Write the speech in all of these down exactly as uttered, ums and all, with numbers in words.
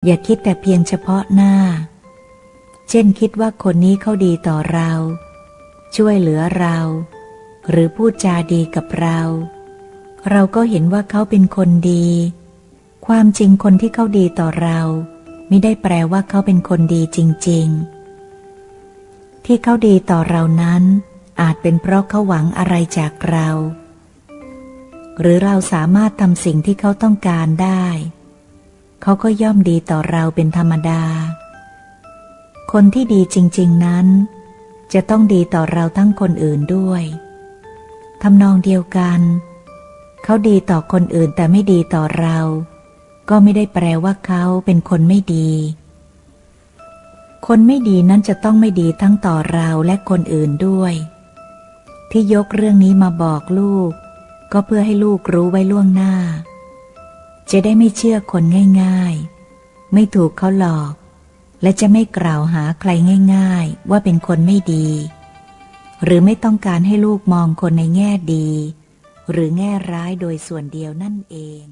อย่าคิดแต่เพียงเฉพาะหน้า เช่นคิดว่าคนนี้เขาดีต่อเรา ช่วยเหลือเรา หรือพูดจาดีกับเรา เราก็เห็นว่าเขาเป็นคนดี ความจริงคนที่เขาดีต่อเรา มิได้แปลว่าเขาเป็นคนดีจริงๆ ที่เขาดีต่อเรานั้น อาจเป็นเพราะเขาหวังอะไรจากเรา หรือเราสามารถทำสิ่งที่เขาต้องการได้ เขาก็ย่อมดีต่อเราเป็นธรรมดา คนที่ดีจริงๆ นั้น จะต้องดีต่อเราทั้งคนอื่นด้วย ทำนองเดียวกัน เขาดีต่อคนอื่นแต่ไม่ดีต่อเรา ก็ไม่ได้แปลว่าเขาเป็นคนไม่ดี คนไม่ดีนั้นจะต้องไม่ดีทั้งต่อเราและคนอื่นด้วย ที่ยกเรื่องนี้มาบอกลูก ก็เพื่อให้ลูกรู้ไว้ล่วงหน้า จะได้ไม่เชื่อคนง่ายๆ ไม่ถูกเขาหลอก และจะไม่กล่าวหาใครง่ายๆ ว่าเป็นคนไม่ดี หรือไม่ต้องการให้ลูกมองคนในแง่ดี หรือแง่ร้ายโดยส่วนเดียวนั่นเอง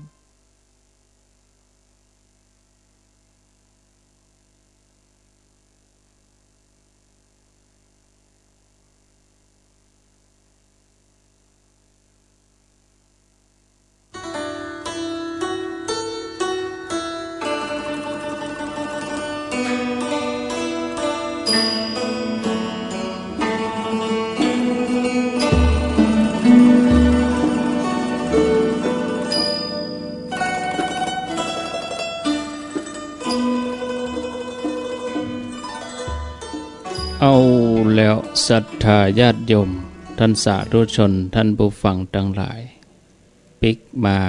เอาแล้วศรัทธาญาติโยม ท่านสาธุชน ท่านผู้ฟังตังหลาย ปิ๊กมา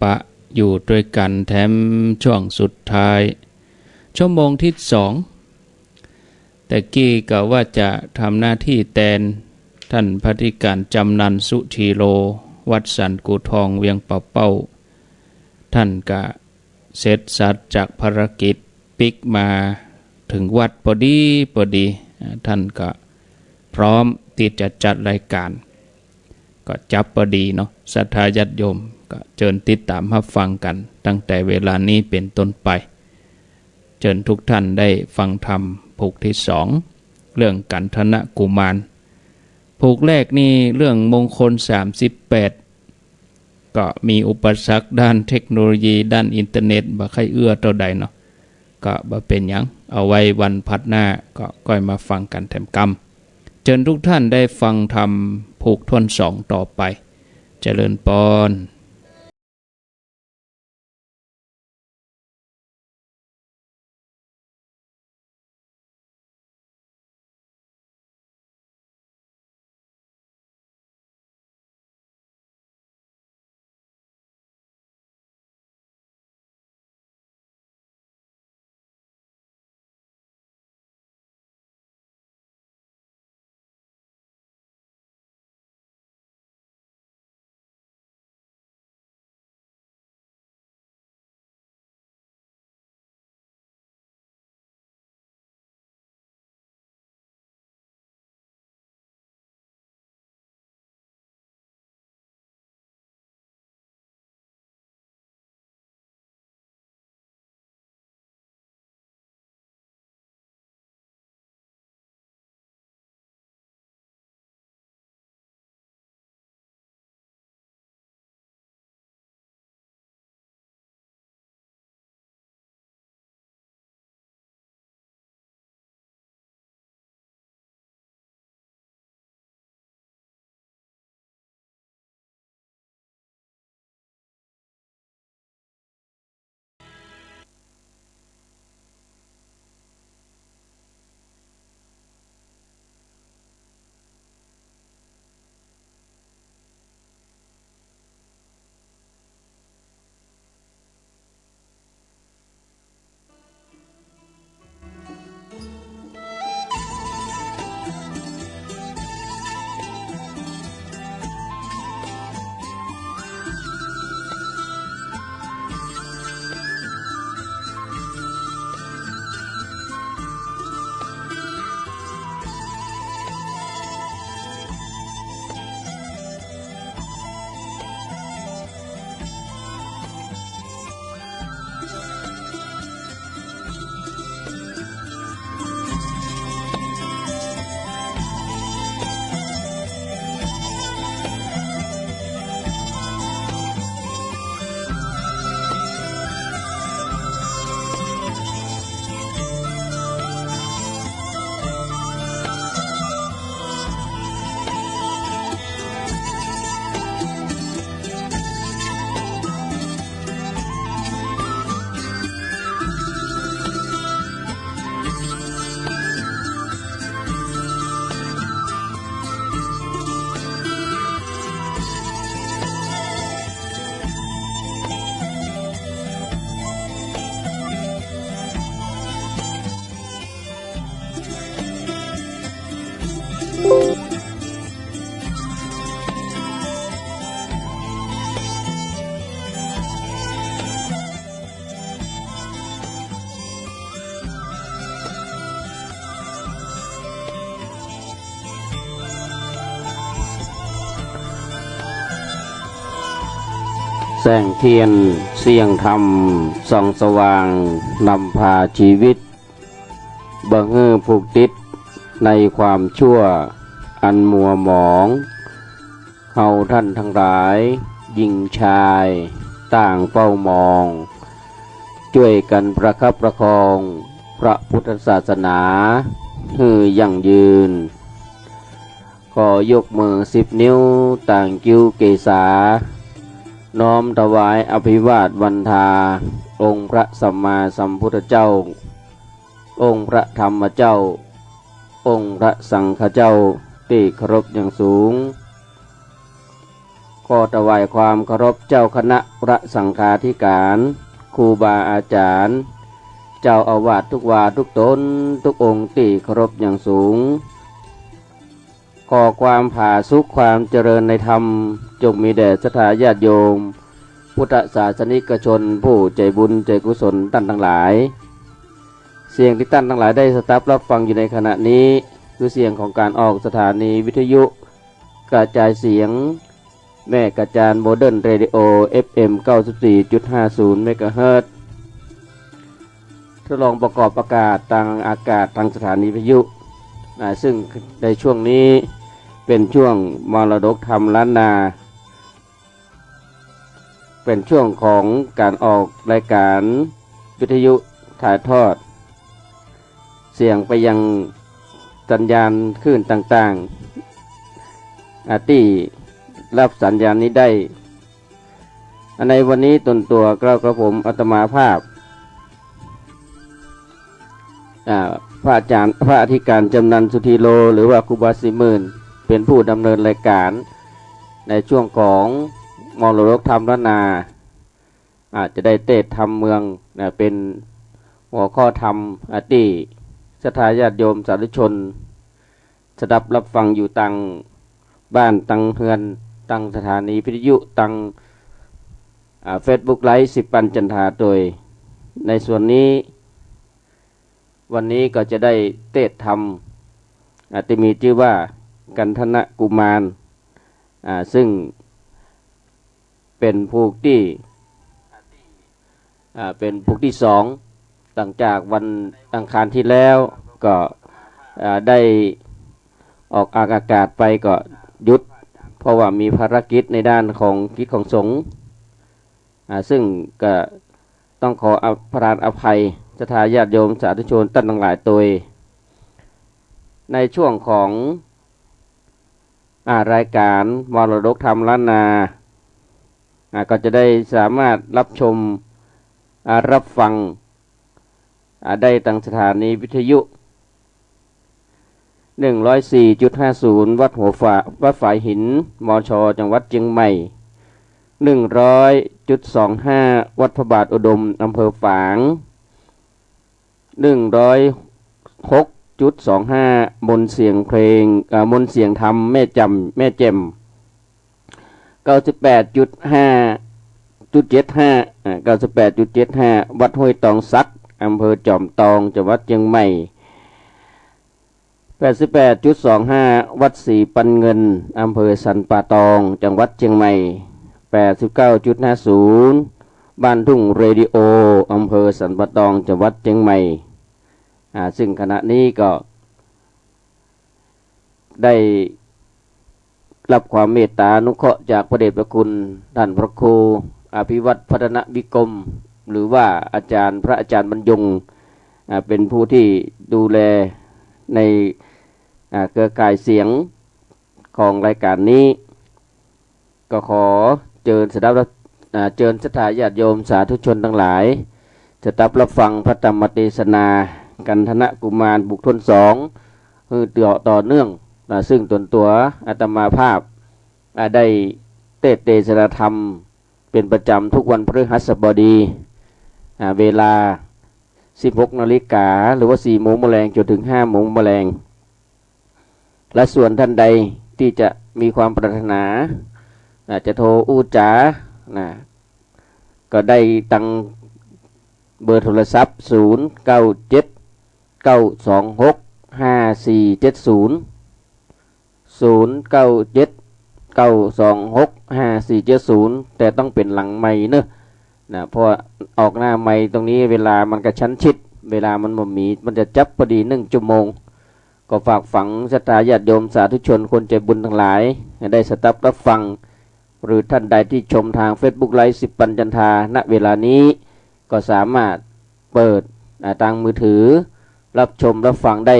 ปะอยู่ตวยกั๋นแถมช่วงสุดท้าย ชั่วโมงตี้สอง แต่กี้ก็ว่าจะทำหน้าตี้แตน ต้านพระอธิก๋ารย์จำนัน สุธีโล วัดสันกู่ทอง เวียงป่าเป้า ต้านก็เสร็จสัจจากภารกิจ ปิ๊กมาเถิงวัดปอดีปอดี อ่า ต้านก็พร้อมตี้จะจัดรายก๋าน ก็จับปอดีเนาะ ศรัทธาญาติโยม ก็เจิญติดต๋ามฮับฟังกั๋น ตั้งแต่เวลานี้เป๋นต้นไป เจิญทุกท่านได้ฟังธรรมผูกตี้สอง เรื่องกัณฑนกุมาร ผูกแรกนี่เรื่องมงคลสามสิบแปด ก็มีอุปสรรคด้านเทคโนโลยี ด้านอินเทอร์เน็ต บ่ใค่เอื้อเต้าใดเนาะ ก็บ่เป๋นหยัง เอาไว้วันผัดหน้าก็ก้อยมาฟังกั๋นแถมกำ เจิญทุกท่านได้ฟังธรรมผูกถ้วนสองต่อไป เจริญปอน แสงเทียนเสียงธรรมส่องสว่างนำพาชีวิต บ่หื้อผูกติดในความชั่วอันมัวหมอง เฮาท่านทั้งหลายหญิงชายต่างเฝ้ามอง จ้วยกั๋นประคับประคองพระพุทธศาสนาหื้อยั่งยืน ขอยกมือสิบนิ้วต่างกิ้วเกศา น้อมถวายอภิวาทวันทา องค์พระสัมมาสัมพุทธเจ้า องค์พระธรรมเจ้า องค์พระสังฆเจ้าตี้เคารพอย่างสูง ขอถวายความเคารพเจ้าคณะพระสังฆาธิการ ครูบาอาจ๋ารย์ เจ้าอาวาสทุกวาทุกต๋นทุกองค์ตี้เคารพอย่างสูง ขอความผาสุกความเจริญในธรรม จงมีแด่ศรัทธาญาติโยม พุทธศาสนิกชน ผู้ใจ๋บุญใจ๋กุศลต้านตังหลาย เสียงตี้ต้านตังหลายได้สดับรับฟังอยู่ในขณะนี้ คือเสียงของก๋านออกสถานีวิทยุกระจายเสียง แม่กระจานโมเดิร์นเรดิโอ เอฟเอ็ม เก้าสิบสี่จุดห้าศูนย์ เมกะเฮิรตซ์ ทดลองประกอบอากาศตางอากาศตางสถานีวิทยุ อ่า ซึ่งในช่วงนี้เป๋นช่วงมรดกธรรมล้านนา เป๋นช่วงของก๋านออกรายก๋านวิทยุถ่ายทอดเสียงไปยังสัญญาณคลื่นต่างๆ อ่า ตี้ฮับสัญญาณนี้ได้ อ่า ในวันนี้ตนตั๋วเกล้ากระผมอาตมาภาพ อ่า พระอาจ๋ารย์ พระอธิการจำนัน สุธีโล หรือว่าครูบาสี่หมื่น เป๋นผู้ดำเนินรายก๋านในช่วงของมรดกธรรมล้านนา อ่า จะได้เตสน์ธรรมเมือง นะ เป๋นหัวข้อธรรม อ่า ตี้ศรัทธาญาติโยมสาธุชน สดับรับฟังอยู่ตางบ้านตางเฮือน ตางสถานีวิทยุ ตาง อ่า เฟซบุ๊กไลฟ์ สิบปันจันทาโตย ในส่วนนี้ วันนี้ก็จะได้เตสน์ธรรม อ่า ตี้มีจื้อว่ากันธนะกุมาร อ่า ซึ่งเป๋นผูกตี้ อ่า เป๋นผูกตี้สอง หลังจากวันอังคารตี้แล้วก็ อ่า ได้ออกอากาศไปก็หยุด เพราะว่ามีภารกิจในด้านของกิจของสงฆ์ อ่า ซึ่งก็ต้องขออภ- ประทานอภัยศรัทธาญาติโยมสาธุชนต้านตังหลายโตย ในช่วงของ อ่า รายก๋านมรดกธรรมล้านนา อ่า ก็จะได้สามารถรับชม อ่า รับฟัง อ่า ได้ตางสถานีวิทยุ หนึ่งร้อยสี่จุดห้าศูนย์ วัดหัวฝา- วัดฝายหิน มช จังหวัดเจียงใหม่ หนึ่งร้อยจุดสองห้า วัดพระบาทอุดม อำเภอฝาง หนึ่งร้อยหกจุดสองห้า มนต์เสียงเพลง เอ่อ มนต์เสียงธรรมแม่จ่ำ แม่แจ่ม เก้าสิบแปดจุดห้า จุดเจ็ดห้า อ่า เก้าสิบแปดจุดเจ็ดห้า วัดห้วยตองสัก อำเภอจอมตอง จังหวัดเจียงใหม่ แปดสิบแปดจุดสองห้า วัดศรีปันเงิน อำเภอสันป่าตอง จังหวัดเจียงใหม่ แปดสิบเก้าจุดห้าศูนย์ บ้านทุ่งเรดิโอ อำเภอสันป่าตอง จังหวัดเจียงใหม่ อ่า ซึ่งขณะนี้ก็ได้รับความเมตตาอนุเคราะห์จากพระเดชพระคุณท่านพระครูอภิวัฒน์พัฒนวิกรม หรือว่าอาจารย์ พระอาจารย์บรรยง อ่า เป๋นผู้ตี้ดูแลใน อ่า เครือข่ายเสียงของรายก๋านนี้ ก็ขอเจิญสดับ อ่า เจิญศรัทธาญาติโยมสาธุชนตังหลาย สดับรับฟังพระธรรมเตสนา กันธนะกุมารผูกถ้วนสอง หื้อต่อ ต่อเนื่อง อ่า ซึ่งตนตั๋วอาตมาภาพ อ่า ได้เตสน์เตสนาธรรมเป๋นประจ๋ำทุกวันพฤหัสบดี อ่า เวลา สิบหกนาฬิกา หรือว่า สี่โมงแมลงจ๋นเถิง ห้าโมงแมลง และส่วนท่านใดตี้จะมีความปรารถนา อ่า จะโทรอู้จ๋า นะ ก็ได้ตางเบอร์โทรศัพท์ ศูนย์ เก้า เจ็ด เก้า สอง หก ห้า สี่ เจ็ด ศูนย์ ศูนย์ เก้า เจ็ด เก้าสองหกห้าสี่เจ็ดศูนย์ แต่ต้องเป๋นหลังไมค์เนาะ นะ เพราะออกหน้าไมค์ตรงนี้เวลามันกระชั้นชิด เวลามันบ่มี มันจะจับพอดีนึ่งชั่วโมง ก็ฝากฝังศรัทธาญาติโยมสาธุชนคนใจ๋บุญตังหลาย ให้ได้สดับรับฟัง หรือท่านใดที่ชมตางเฟซบุ๊กไลฟ์สิบปันจันทรา ณ เวลานี้ ก็สามารถเปิด อ่า ตางมือถือ รับชมรับฟังได้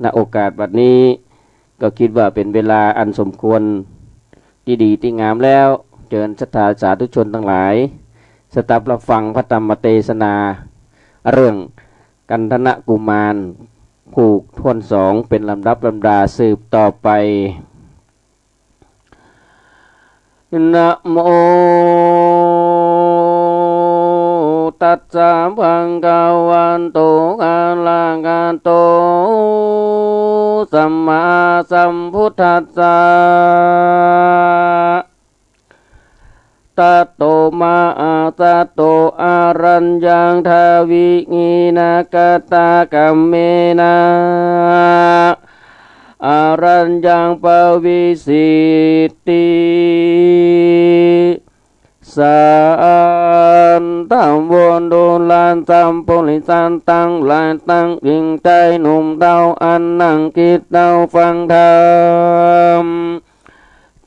ณ โอกาสบัดนี้ ก็กึ๊ดว่าเป๋นเวลาอันสมควร ตี้ดีตี้งามแล้ว เจิญศรัทธาสาธุชนตังหลาย สดับรับฟังพระธรรมเตสนา เรื่องกันธนกุมารผูกถ้วนสอง เป๋นลำดับลำดาสืบต่อไป นะโม ตัสสะ ภะคะวะโต อะระหะโต สัมมาสัมพุทธัสสะ ตะโต มะหาสัตโต อะรัญญัง ทาวิหินะ กะตะกัมเมนะ อะรัญญัง ปะวิสิตติ สันตะ บุคคลสัพปุริสะตังหลาย ตังหญิงจายหนุ่มเฒ่า อันนั่งกึ๊ดเต้าฟังธรรม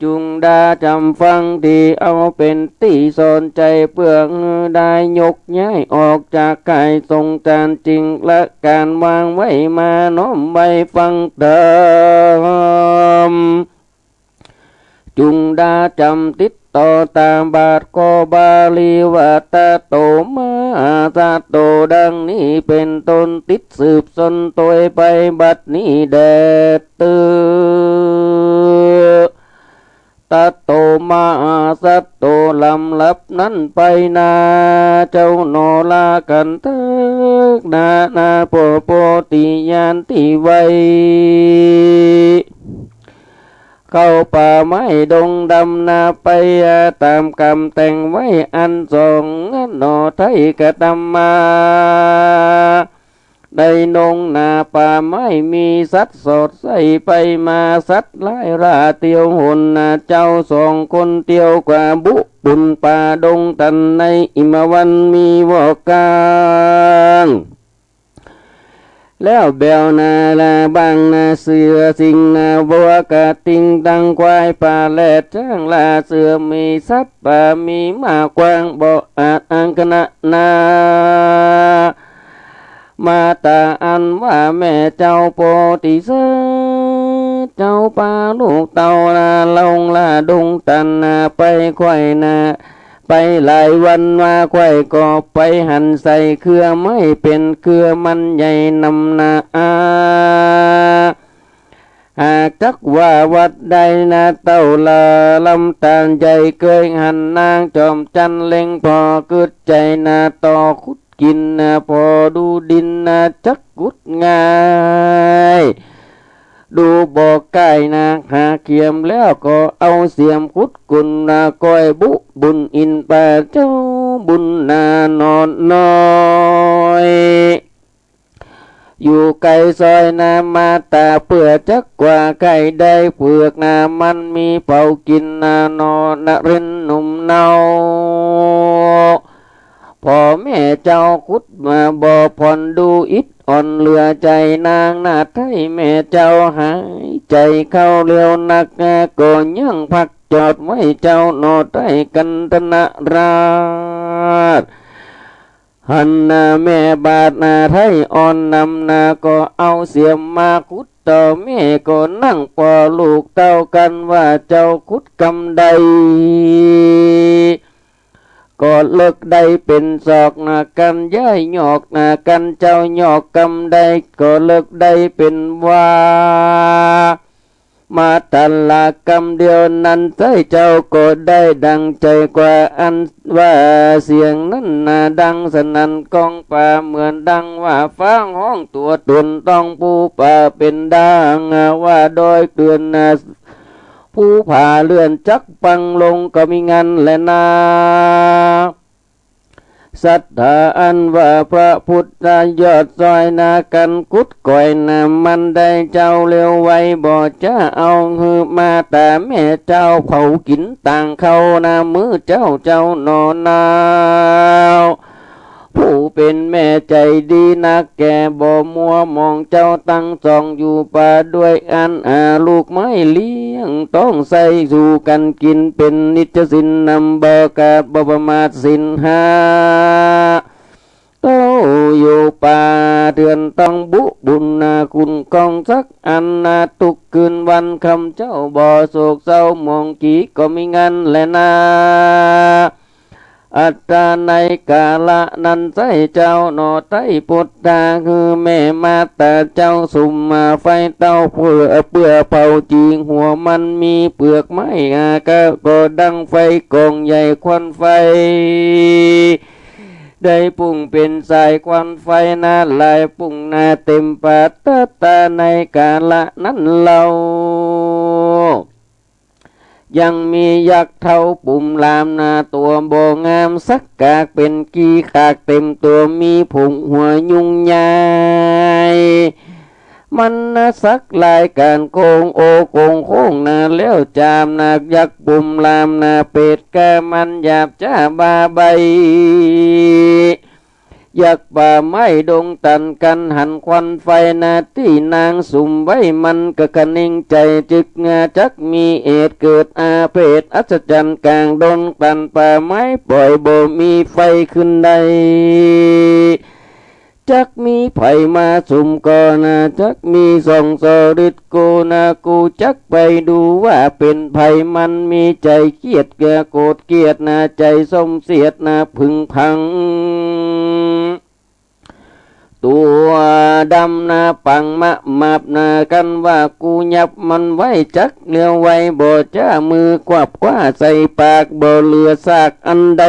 จุ่งดาจ๋ำฟัง ตี้เอาเป๋นตี้สอนใจ๋ เปื้อหื้อได้ยกย้ายออกจากก๋ายสงสาร จึ่งละก๋านวางไว้ มาน้อมไว้ฟังธรรม จุ่งดาจ๋ำติดต่อต๋าบาท ข้อบาลีว่า ตะโต มะหาสัตโต ดังนี้เป๋นต้น ติดสืบสนโตยไปบัดนี้แด่เต๊อะ ตะโต มะหาสัตโต ลำดับนั้นไปนา เจ้าหนอ ลากั๋นเต๊อะนา นา โพ โพธิญาณตี้ไว เข้าป่าไม้ดงดำนา ไปต๋ามกำแต่งไว้อันสองหนอ ไท้กระตำมา ในดงนาป่าไม้มีสัตว์สอดใส้ไปมา สัตว์ร้ายล่าเตียวหนนา เจ้าสองคนเตียวกว่าบุบุญป่าดงตัน ในอิมวันมีวอกกาง แล้วแบวนาลา บ้างนาเสือ สิงห์นาวัว กระทิงตังควาย ปลาแรด จ๊างลา เสือ มีสัตว์ป่ามีมากกว้าง บ่อาจอังคณะนา มาต๋าอันว่าแม่เจ้าโพธิสัตว์ เจ้าปาลูกเต้านา ลงลาดงตันนา ไปใค่นา ไปหลายวันมา ใค่ก็ไปหันใส่เครือไม้ เป๋นเครือมันใหญ่นำนา หากจักว่าวัดใดนา เต้าลาลำตาลใหญ่ เกยหันนางจอมจันทร์เล็งผ่อกึ๊ดใจ๋นา ต่อขุดกิ๋นนา ผ่อดูดินนา จักขุดง่าย ดูบ่ใก้นา หาเขียมแล้วก็เอาเสียมขุดกุ๋นนา ก้อยบุบุญอินป่า เจ้าบุญนาหนอน้อย อยู่ไก๋ซอยนา มาต๋าเปื้อจักกว่าใก้ได้เผือกนา มันมีเผากิ๋นนาหนอ นรินทร์หนุ่มเนา ผ่อแม่เจ้าขุดมาบ่ผ่อน ดูอิดอ่อนเหลือใจ๋ นางนาไท้แม่เจ้าหายใจ๋เข้าเร็วนัก ก็ยังพักจอดไว้เจ้าหนอ ไท้กันธนราช หันนาแม่บาดนาไท้อ่อนนำนา ก็เอาเสียมมาขุดต่อ แม่ก็นั่งผ่อลูกเต้ากั๋นว่า เจ้าขุดกำใด ก็เลิกได้เป๋นศอกนากั๋น ย้ายยอกนากั๋น เจ้ายอกกำใด ก็เลิกได้เป๋นวา มาต๋าละกำเดียวนั้น ใจ้เจ้าก็ได้ดั่งใจ๋กว่า อันว่าเสียงนั้นนาดังสนั่นก้องป่า เหมือนดังว่าฟ้าฮ้องตั๋วต๋น ต้องภูผาเป๋นดังว่าดอยเกลือนนา ภูผาเลื่อนจักปังลงก็มีงันแลนา ศรัทธาอันว่าพระพุทธยอดซอยนา กั๋นกุดก้อยนา มันได้เจ้าเร็วไว บ่จะเอาหื้อมาต๋าแม่เจ้าเผากิ๋นตางเข้านา มื้อเจ๊าเจ้าหนอนา ผู้เป๋นแม่ใจ๋ดีนักแก่ บ่มัวหมองเจ้าตังสอง อยู่ปาด้วยอั้น อาลูกไม้เลี้ยงต้องใส้ สู่กั๋นกิ๋นเป๋นนิจสิน นำบ่ขาดบ่ประมาทสินห้า เต้าอยู่ป่าเถื่อนต้องบุบุญนา คุ้มครองสักอันนา ทุกคืนวันค่ำเจ้าบ่โศกเศร้าหมอง กี่ก็มีงันแลนา อัตตาในกาละนั้นใส้ เจ้าหนอไต้พุทธา หื้อแม่มาต๋าเจ้าสุมมาไฟเต้า เปื้อ เปื้อเผาจี่หัวมัน มีเปลือกไม้อาคา ก็ดังไฟก๋องใหญ่ควันไฟ ได้ปุ้งเป๋นสายควันไฟนา ลายปุ้งนาเต๋มป่า ตัดตาในกาละนั้นเล่า ยังมียักษ์เฒ่าปุ่มลามนา ตั๋วบ่งามสักกาก เป๋นขี้ขากเต๋มตั๋ว มีผมหัวยุงใหญ่ มันนาสักลายก๋านโค้ง โอโค้งโค้งนา แล้วจามนา ยักษ์ปุ่มลามนา เปรตก้ามันหยาบจ๊าบ้าใบ้ ยักษ์ป่าไม้ดงตันกั๋นหันควันไฟนา ตี้นางสุมไว้มันก็คะนิงใจ๋ จึกงาจักมีเหตุเกิดอาเพศ อัศจรรย์ก๋างดงตันป่าไม้ป่อย บ่มีไฟขึ้นได้ จักมีใผมาสุมก่อนา จักมีส่องสอริด กูนา กูจักไปดูว่าเป๋นใผ มันมีใจ๋เคียดเกือโกรธเคียดนา ใจ๋สมเสียดนา ผึ่งผัง ตั๋วดำนา ปังมะมาบนา คันว่ากูยับมันไว้ จักเลียวไวบ่จ๊า มือควับคว้าใส่ปาก บ่เหลือซากอันใด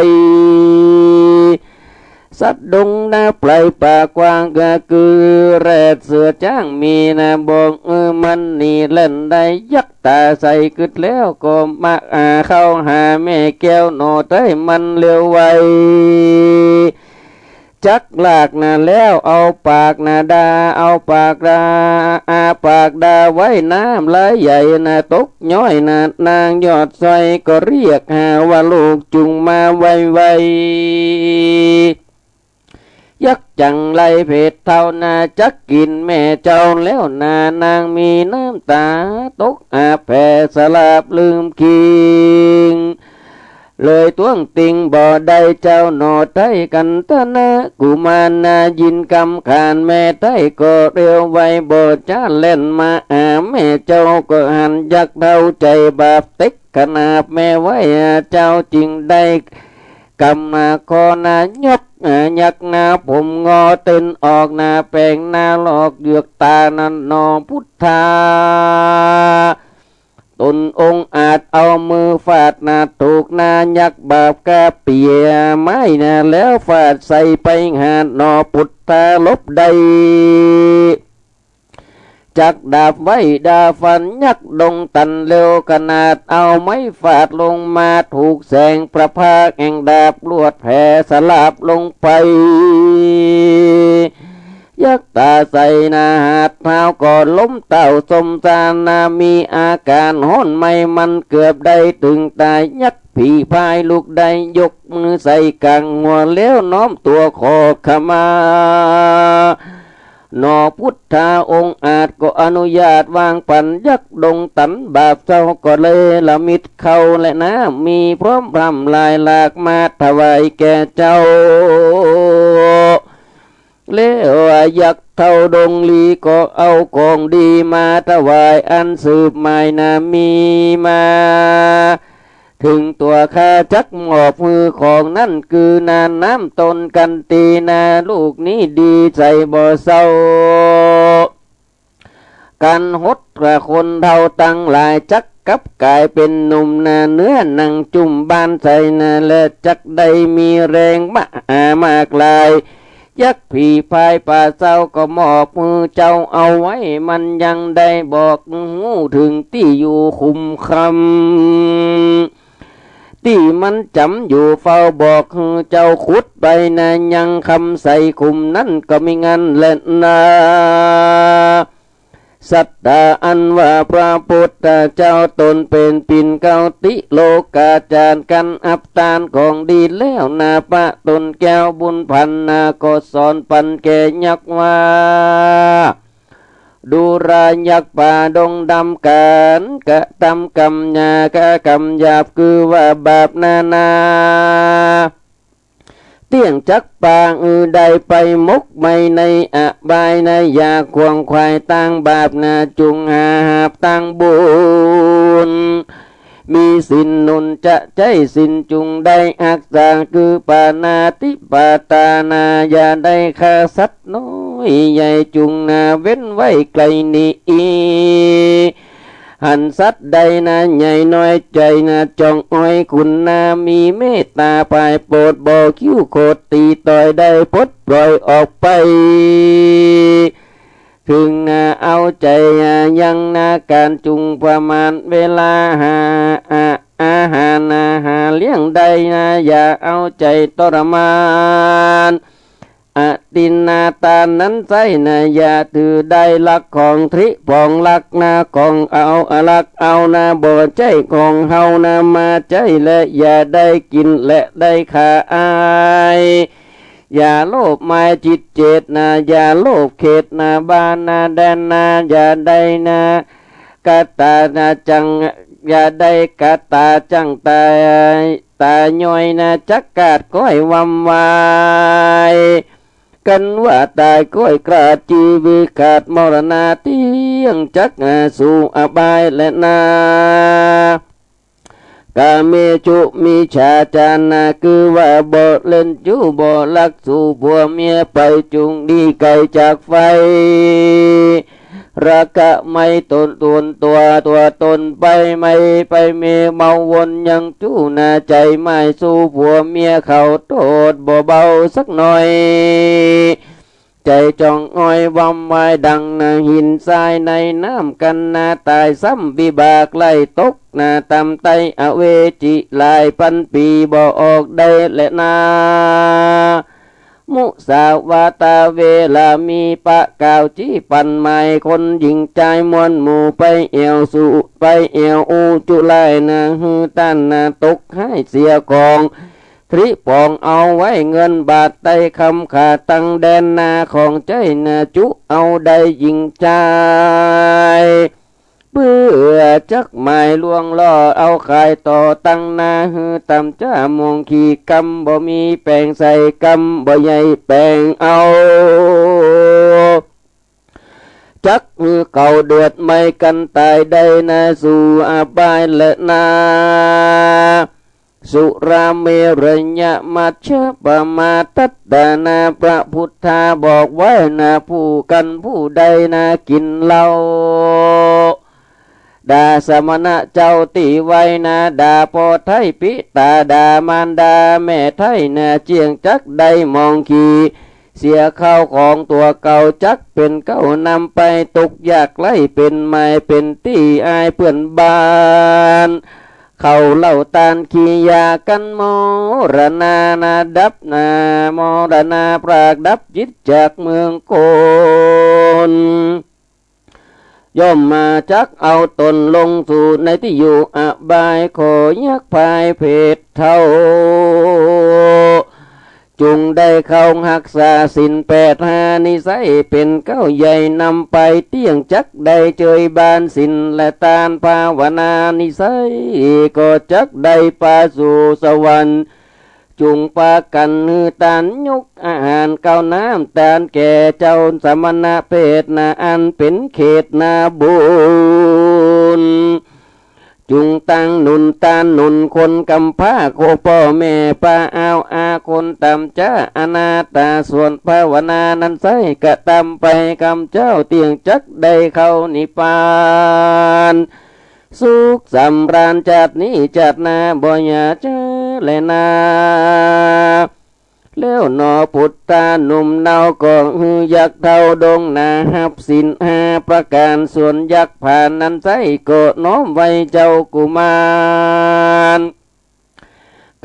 สัตว์ดงนาไพรป่ากว้างก็คือแรดเสือจ๊างมีนา บอกเออมันหนีแล่นได้ ยักษ์ต๋าใสกึ๊ดแล้วก็มาอาเข้าหาแม่แก้วหนอไต้มันเร็วไว จักลากนาแล้วเอาปากนาดา เอาปากดา อาปากดาไว้น้ำไหลใหญ่นา ตกย้อยนา นางยอดซอยก็เรียกหาว่าลูกจุ่งมาไวๆ ยักษ์จั๋งไล่เผดเฒ่านา จักกิ๋นแม่เจ้าแล้วนา นางมีน้ำต๋าตกอาบแผ่สลาบลืมคิง เลยต้วงติงบ่ได้เจ้าหนอไต้กันตนะกุมารนา ยินกำขานแม่ไต้ก็เร็วไว บ่จ๊าแล่นมาอาแม่เจ้า ก็หันยักษ์เฒ่าใจ๋บาปเต็กขนาบแม่ไว้ เจ้าจึงได้ กำนาคอหน้ายก เอ่อ ยักหน้าผมงอ เต้นออกหน้าแปงหน้าหลอก เหยือกตานั้นหนอพุทธา ตนองค์อาจเอามือฟาดหน้าถูกหน้ายักษ์บาปกาเปียไม้หน้า แล้วฟาดใส่ไปหาหนอพุทธาหลบได้ จักดาบไว้ดาฟันยักษ์ดงตันเร็วขนาด เอาไม้ฟาดลงมาถูกแสงประภาแห่งดาบลวดแผ่สลาบลงไป ยักษ์ต๋าใสหน้าหาดเท้าก็ล้มเต้าสมสารนา มีอาการฮ้อนไหม้มันเกือบได้ตึงต๋าย ยักษ์ผีพายลุกได้ยกมือใส่ก๋างหัวแล้วน้อมตั๋วขอขมา หนอพุทธาองค์อาจก็อนุญาตวางปั๋นยักษ์ดงตันบาปเศร้า ก็เนรมิตเข้าและน้ำมีพร้อมพร่ำหลายหลากมาถวายแก่เจ้า แล้วยักษ์เฒ่าดงลีก็เอาของดีมาถวายอันสืบหมายนามีมา เถิงตั๋วข้าจักมอบหื้อของนั้น คือนาน้ำต้นกันตีนาลูกนี้ดีใสบ่เศร้า กันหดกว่าคนเฒ่าตังหลายจักกลับก๋ายเป๋นหนุ่มนา เนื้อหนังจุ่มบ้านใสนา และจักได้มีแรงมหามากหลาย ยักษ์ผีพายป่าเศร้าก็มอบหื้อเจ้าเอาไว้ มันยังได้บอกฮู้เถิงตี้อยู่ขุมคำ ตี้มันจ๋ำอยู่เฝ้าบอกหื้อเจ้าขุดไปนา ยังคำใสขุมนั้นก็มีงันแลนา สัตตาอันว่าพระพุทธเจ้าต๋นเป๋นปิ่นเกล้าติโลกาจารย์ กั๋นอับตานของดีแล้วนา ปะต๋นแก้วบุญพันธ์นา ก็สอนปันแก่ยักษ์ว่า ดูรายักษ์ป่าดงดำ ก๋านกระตำกรรมหยาบ กระกรรมหยาบคือว่าบาปนานา เตี้ยงจักปางอือได้ไปหมกไหมในอบายนา อย่าขวนขวายตางบาปนา จุ่งหาหาบตางบุญ มีศีลหนุนจะใจ๊ศีลจุ่งได้ฮักษา คือปาณาติปาตานา อย่าได้ฆ่าสัตว์น้อยใหญ่ จุ่งนาเว้นไว้ไกลหนี หันสัตว์ใดนาใหญ่น้อยใจ๋นา จ้องอ้อยคุณนา มีเมตตาปายโปรด บ่คิ้วโขดตี๋ต่อย ได้ปลดปล่อยออกไป เถิงนาเอาใจ๋ยังนา ก๋านจุ่งประมาณเวลาหาอา อาหารนา หาเลี้ยงได้นา อย่าเอาใจ๋ทรมาน อทินนาทานนั้นใส้นา อย่าถือได้ลักของตริปองลักนา ของเอาลักเอานา บ่ใจ้ของเฮานา มาใจ้และอย่าได้กิ๋นและได้ขาย อย่าโลภหมายจิตเจตนา อย่าโลภเขตนา บ้านนา แดนนา อย่าได้นา กะตานาจั่ง อย่าได้กะตาจั่งตาย ตาย้อยนา จักขาดก้อยวำวาย กันว่าตายก้อยขาดจีวิตขาดมรณา เตี้ยงจักนาสู่อบายแลนา กาเมสุมิจฉาจารา คือว่าบ่เล่นจู้บ่ลัก สู่ผัวเมียไป จุ่งหลีกไก๋จากไฟ ราคะไหม้ตนตนตั๋วตั๋วตนไป ไหม้ไปเมเมาวนยังจู้นา ใจ๋หมายสู่ผัวเมียเขา โต้ษบ่เบาสักหน่อย ใจ๋จ้องอ้อยวำวายดั่งนาหินทรายในน้ำกั๋นนา ต๋ายซ้ำวิบากไหลตกนา ต่ำใต้อเวจีหลายปันปี๋บ่ออกได้แลนา มุสาวาทาเวรามีปะกล่าวจี้ปั่นหมายคนหญิงจายมวลหมู่ไปแอ่วสู่ ไปแอ่วอู้จุลายนา หื้อต้านนาตกฮ้ายเสียของ ตริปองเอาไว้เงินบาทไต้คำขาตังแดนนาของใจ๊นา จุเอาได้หญิงจาย เปื้อจักหมายลวงล่อเอาขายต่อตังนา หื้อต่ำจ๊ามองขี่กำบ่มีแป๋งใส่กำบ่ใหญ่แป๋งเอา จักหื้อเขาเดือดไหม้กั๋นต๋ายได้นาสู่อบายแลนา สุราเมรยมัชฌะปมาทัฏฐานา พระพุทธาบอกไว้นา ผู้กั๋นผู้ใดนากิ๋นเหล้า ด่าสมณะเจ้าตี้ไว้นา ด่าป้อไท้ปิตา ด่ามารดาแม่ไท้นา เจี่ยงจักได้มองขี่ เสียข้าวของตั๋วเก่า จักเป๋นเก๊านำไปตกยากไร้ เป๋นหมายเป๋นตี้อายเปื้อนบ้าน เขาเล่าต้านขี้ยากั๋น มรณานาดับนา มรณาพรากดับจิตจากเมืองคน ย่อมมาจักเอาต๋นลงสู่ในตี้อยู่อบาย ขอยักษ์พายเพศเฒ่า จุ่งได้เข้าฮักษาศีลแปดห้า นิสัยเป๋นเก๊าใหญ่นำไป เตี้ยงจักได้เจยบานศีลและตานภาวนา นิสัยก็จักได้ไปสู่สวรรค์ จุ่งปากั๋นหื้อตานยกอาหารข้าวน้ำตานแก่เจ้าสมณะเพศนา อันเป๋นเขตนาบุญ จุ่งตั้งหนุนตานหนุนคนกำพร้า โคป้อแม่ป้าอ้าวอาคนต่ำจ๊าอนาถา ส่วนภาวนานั้นไส้กระตำไป กำเจ้าเตี้ยงจักได้เข้านิพพาน สุขสำราญจาตินี้จาติหน้าบ่อย่าเจอแลนา แล้วหนอปุตตาหนุ่มเนา ก็หื้อยักษ์เฒ่าดงนาฮับศีลห้าประก๋าน ส่วนยักษ์ผานนั้นไส้ก็น้อมไหว้เจ้ากุมาร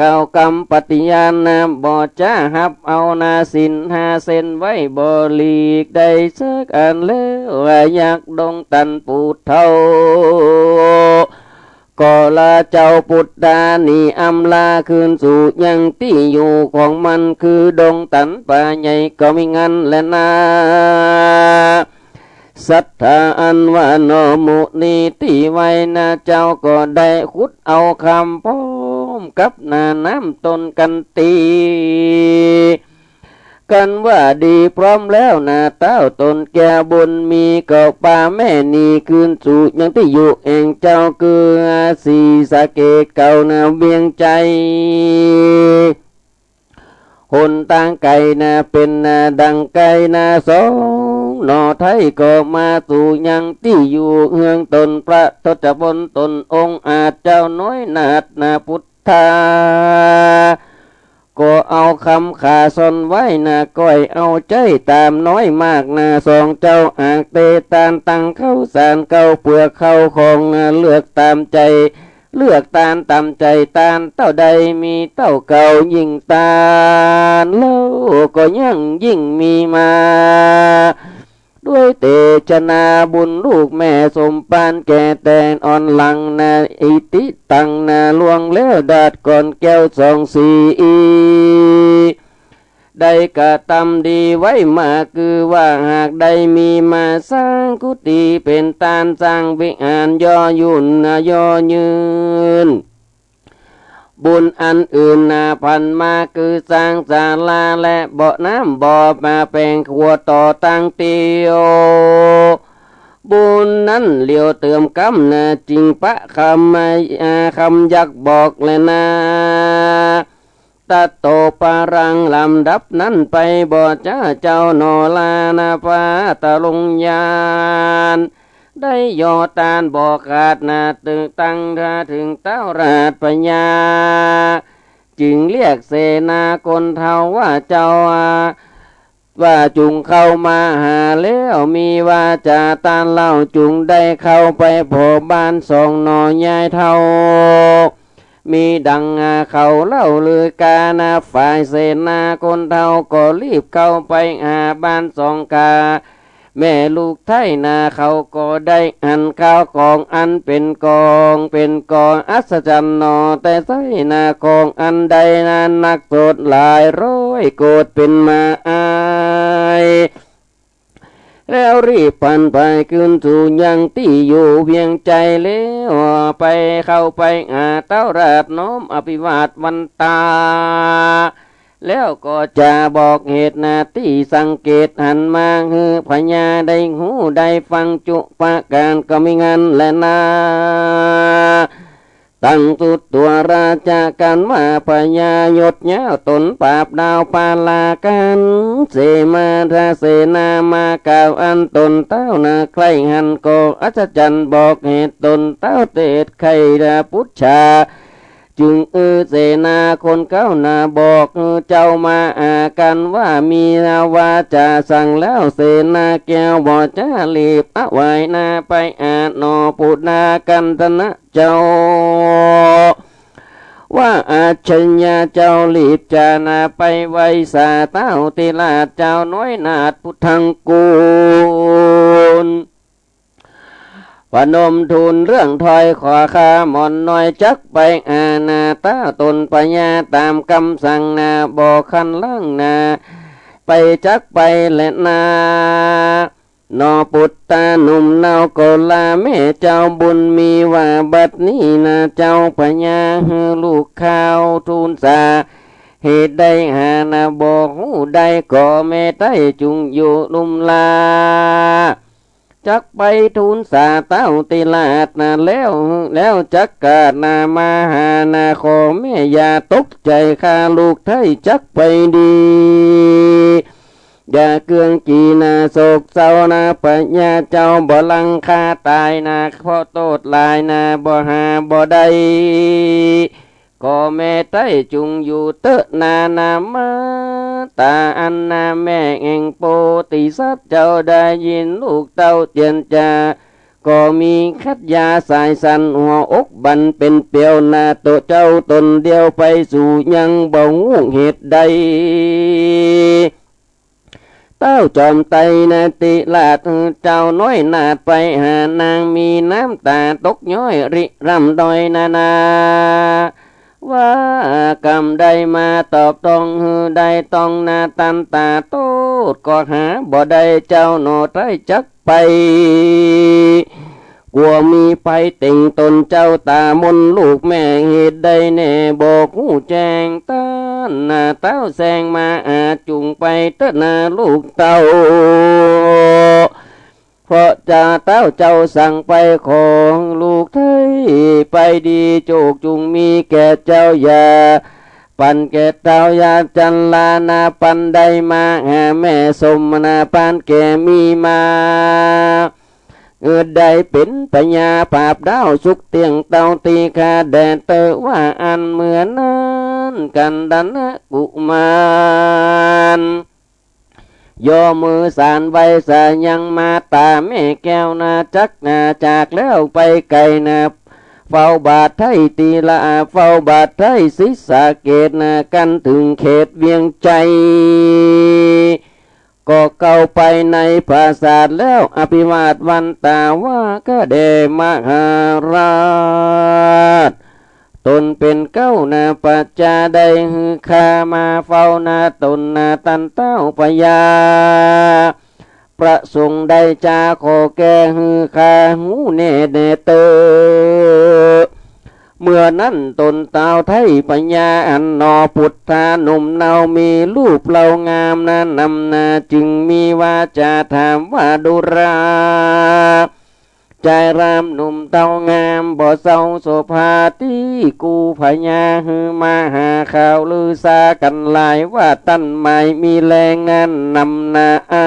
กล่าวกำปฏิญาณนา บ่จ๊าฮับเอานาศีลห้าเส้นไว้บ่หลีกได้สักอันแล้ว ว่ายักษ์ดงตันผู้เฒ่า ก็ลาเจ้าปุตตานี้อำลาคืนสู่ยังตี้อยู่ของมัน คือดงตันป่าใหญ่ก็มีงันแลนา ศรัทธาอันว่าหน่อมุนีตี้ไหว้นาเจ้าก็ได้ขุดเอาคำพร้อมกับนาน้ำต้นกันตี กันว่าดีพร้อมแล้วนา เต้าต๋นแก้วบุญมีก็ปาแม่นี้คืนสู่ยังตี้อยู่แห่งเจ้า คือศรีสะเกษเก่านาเวียงชัย หนตางไก๋นาเป๋นนาดั่งไก๋นาสองหน่อไทย ก็มาสู่ยังตี้อยู่เฮืองต๋น พระทศพลต๋นองอาจเจ้าน้อยนาถนาพุทธา ก็เอาคำขาซ่อนไว้นา ก้อยเอาใจ๊ต๋ามน้อยมากนา สองเจ้าอากเตตานตังข้าวสารข้าวเปือกข้าวของนา เลือกต๋ามใจ๋ เลือกตานต๋ามใจ๋ตาน เต้าใดมีเต้าเก่ายิ่งตาน แล้วก็ยังยิ่งมีมา ด้วยเตชะนาบุญลูกแม่สมภารแก่แต่อ่อนหลังนา อิติตังนา ล่วงแล้วดาษก่อนแก้วสองสี ได้กระตำดีไว้มา คือว่าหากได้มีมาสร้างกุฏิเป๋นตาน สร้างวิหารย่อหยุ่นนาย่อยืน บุญอันอื่นนาพันมา คือสร้างศาลาและบ่อน้ำบ่อปลา แป๋งขัวต่อตังเตียว บุญนั้นเหลียวเติมกำนา จึงปะคำมา อ่า คำยักษ์บอกแลนา ตะโตปะรัง ลำดับนั้นไปบ่จ๊าเจ้าหน่อลานา พระตะลงยาน ได้ย่อตานบ่ขาดนา ตึงตังเถิงเต้าราชพญา จึงเรียกเสนาคนเฒ่าว่าเจ้า ว่าจุ่งเข้ามาหาแล้ว มีวาจาตานเล่า จุ่งได้เข้าไปผ่อบ้านสองหน่อยายเฒ่า มีดังเขาเล่าลือกานา ฝ่ายเสนาคนเฒ่าก็รีบเข้าไปหาบ้านสองกา แม่ลูกไท้นา เขาก็ได้หันข้าวของอันเป๋นกองเป๋นกออัศจรรย์หน่อ แต่ใส้นาของอันใดนา นักโสดหลายร้อยโกฏเป๋นมาอาย แล้วรีบพลันไปคืนสู่ยังตี้อยู่เวียงชัยแล้ว ไปเข้าไปหาเต้าราชน้อมอภิวาทวันตา แล้วก็จะบอกเหตุนาตี้สังเกตหันมา หื้อพญาได้ฮู้ได้ฟังจุประก๋านก็มีงันแลนา ตั้งสุดตั๋วราชกั๋นว่าพญายศยาวต๋นปราบดาวปาลากั๋น เสมาทะเสนามาก่าวอันต๋นเต้านาใคร่หันก็อัศจรรย์บอกเหตุต๋นเต้าเตชะไขยะปุจฉา จึงอื้อเสนาคนเก้านาบอกเจ้ามาอากั๋นว่ามีวาจาสั่งแล้วเสนาแก้วบ่จ๊ารีบอวายนาไปอาหน่อปุนากัณฑนะ เจ้า ว่าอัจฉริยะเจ้ารีบจานาไปไหว้สาเต้าติราชเจ้าน้อยนาถพุทธังกูล พนมทูลเรื่องถ้อยขอข้าหม่อมน้อยจักไปอาหน่าเต้าต๋นพญาต๋ามกำสั่งนาบ่คันหลังนา ไปจักไปแลนา หน่อปุตตาหนุ่มเนาก็ลาแม่เจ้าบุญมีว่าบัดนี้นาเจ้าพญาหื้อลูกข้าวทูลสาเหตุได้หานาบ่ฮู้ได้ ขอแม่ไต้จุ่งอยู่ลุ่มลา จักไปทูลสาเต้าติราชนาแล้ว แล้วจักกาดนามาหานา ขอแม่อย่าตกใจ๋ข้าลูกไท้จักไปดี อย่าเคืองจีนาโศกเศร้านา พญาเจ้าบ่ลังข้าต๋ายนา เพราะโต้ษหลายนา บ่หาบ่ได้ ขอแม่ไต้จุ่งอยู่เต๊อะนา นามาต๋าอันนาแม่แห่งโพธิสัตว์เจ้าได้ยินลูกเต้าเจียรจา ก็มีขัดยาสายสั้น หัวอกบั่นเป๋นเปียวนา โตเจ้าต๋นเดียวไปสู่ยังบ่ฮู้เหตุใด เต้าจอมไตรนาติราชเจ้าน้อยนาถไปหานาง มีน้ำต๋าตกย้อยริร่ำดอยนานา ว่ากำใดมาตอบต้องหื้อได้ต้องนา ตันต๋าโต้ษก็หาบ่ได้ เจ้าหนอไตรจักไป กั๋วมีภัยเต็งต๋นเจ้าต๋ามนลูกแม่ เหตุใดแน่บ่ฮู้แจ้ง ตันนาเต้าแสงมาอาจุ่งไปเต๊อะนาลูกเต้า เพราะจะเต้าเจ้าสั่งไปของลูกไทยไปดี โจคจุ่งมีแก่เจ้าอย่า ปันแก่เต้าอย่าจันลานา ปันได้มาหาแม่สมนา ปันแก่มีมา เออ ได้เป๋นพญาปราบดาวสุขเตี้ยงเต้าตี้ข้าแด่เตอว่าอั้น เมื่อนั้นกันดานะกุมาร ย่อมือสานไหว้สายังมาต๋าแม่แก้วนา จักนาจากแล้วไปไกลนา เฝ้าบาทไทยตีละ เฝ้าบาทไทยศรีสะเกษนา กันเถิงเขตเวียงชัย ก็เข้าไปในปราสาทแล้ว อภิวาทวันต๋าว่าข้าแด่มหาราช ต๋นเป๋นเก๊านา ประจาได้หื้อข้ามาเฝ้านาต๋นนา ตันเต้าพญา ประสงค์ได้จาขอแก้หื้อข้าฮู้แน่แน่เตอ เมื่อนั้นต๋นต้าวไทยพญาอันหนอปุตตาหนุ่มเนา มีรูปเล่างามนานำนา จึงมีวาจาถามว่าดูรา จายรามหนุ่มเต้างามบ่เศร้าโสภาตี้ กูพญาหื้อมาหาข่าวลือสากั๋นหลายว่าตันหมายมีแรงนานำนาอา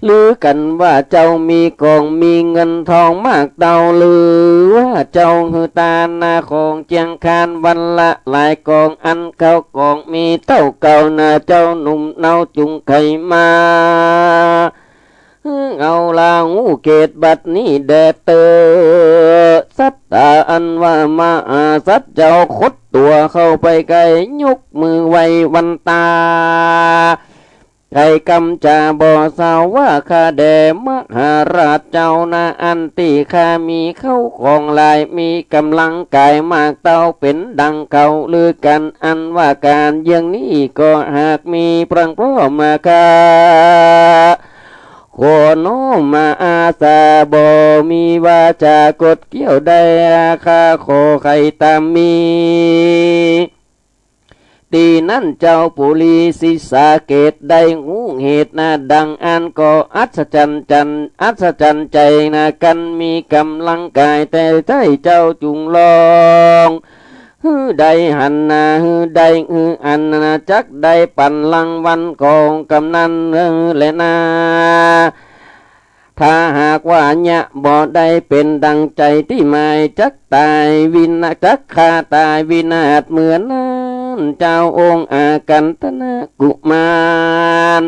ลือกั๋นว่าเจ้ามีของมีเงินทองมากเต้า หรือว่าเจ้าหื้อตานาของเจียงคานวันละหลายกอง อันเข้ากองมีเต้าเก่านา เจ้าหนุ่มเนาจุ่งไขมา หื้อเอาลาหูเกตบัดนี้แด่เตอ สัตตาอันว่ามหาสัตว์เจ้าขดตั๋วเข้าไปใก้ ยกมือไหว้วันต๋า ไขกำจาบ่เศร้าว่าข้าแด่มหาราชเจ้านา อันตี้ข้ามีเข้าของหลาย มีก๋ำลังก๋ายมากเต้าเป๋นดังเขาลือกั๋น อันว่าก๋านเยี่ยงนี้ก็หากมีพรั่งพร้อมมาข้า ขอน้อมมาอาสาบ่มีวาจากดเกี้ยวได้ ข้าขอไขต๋ามมี ตี้นั้นเจ้าปุรีศรีสะเกษได้ฮู้เหตุนา ดังอั้นก็อัศจรรย์จัน อัศจรรย์ใจ๋นา กันมีก๋ำลังก๋ายแต๊ใจ๊ เจ้าจุ่งลองหื้อได้หันนา หื้อได้หื้ออันนา จักได้ปั๋นรางวัลของกำนันแลนา ถ้าหากว่าเยียะบ่ได้เป๋นดังใจ๋ตี้หมาย จักต๋ายวินาศ จักข้าต๋ายวินาศเหมือนนั้น เจ้าองค์อากันตนะกุมาร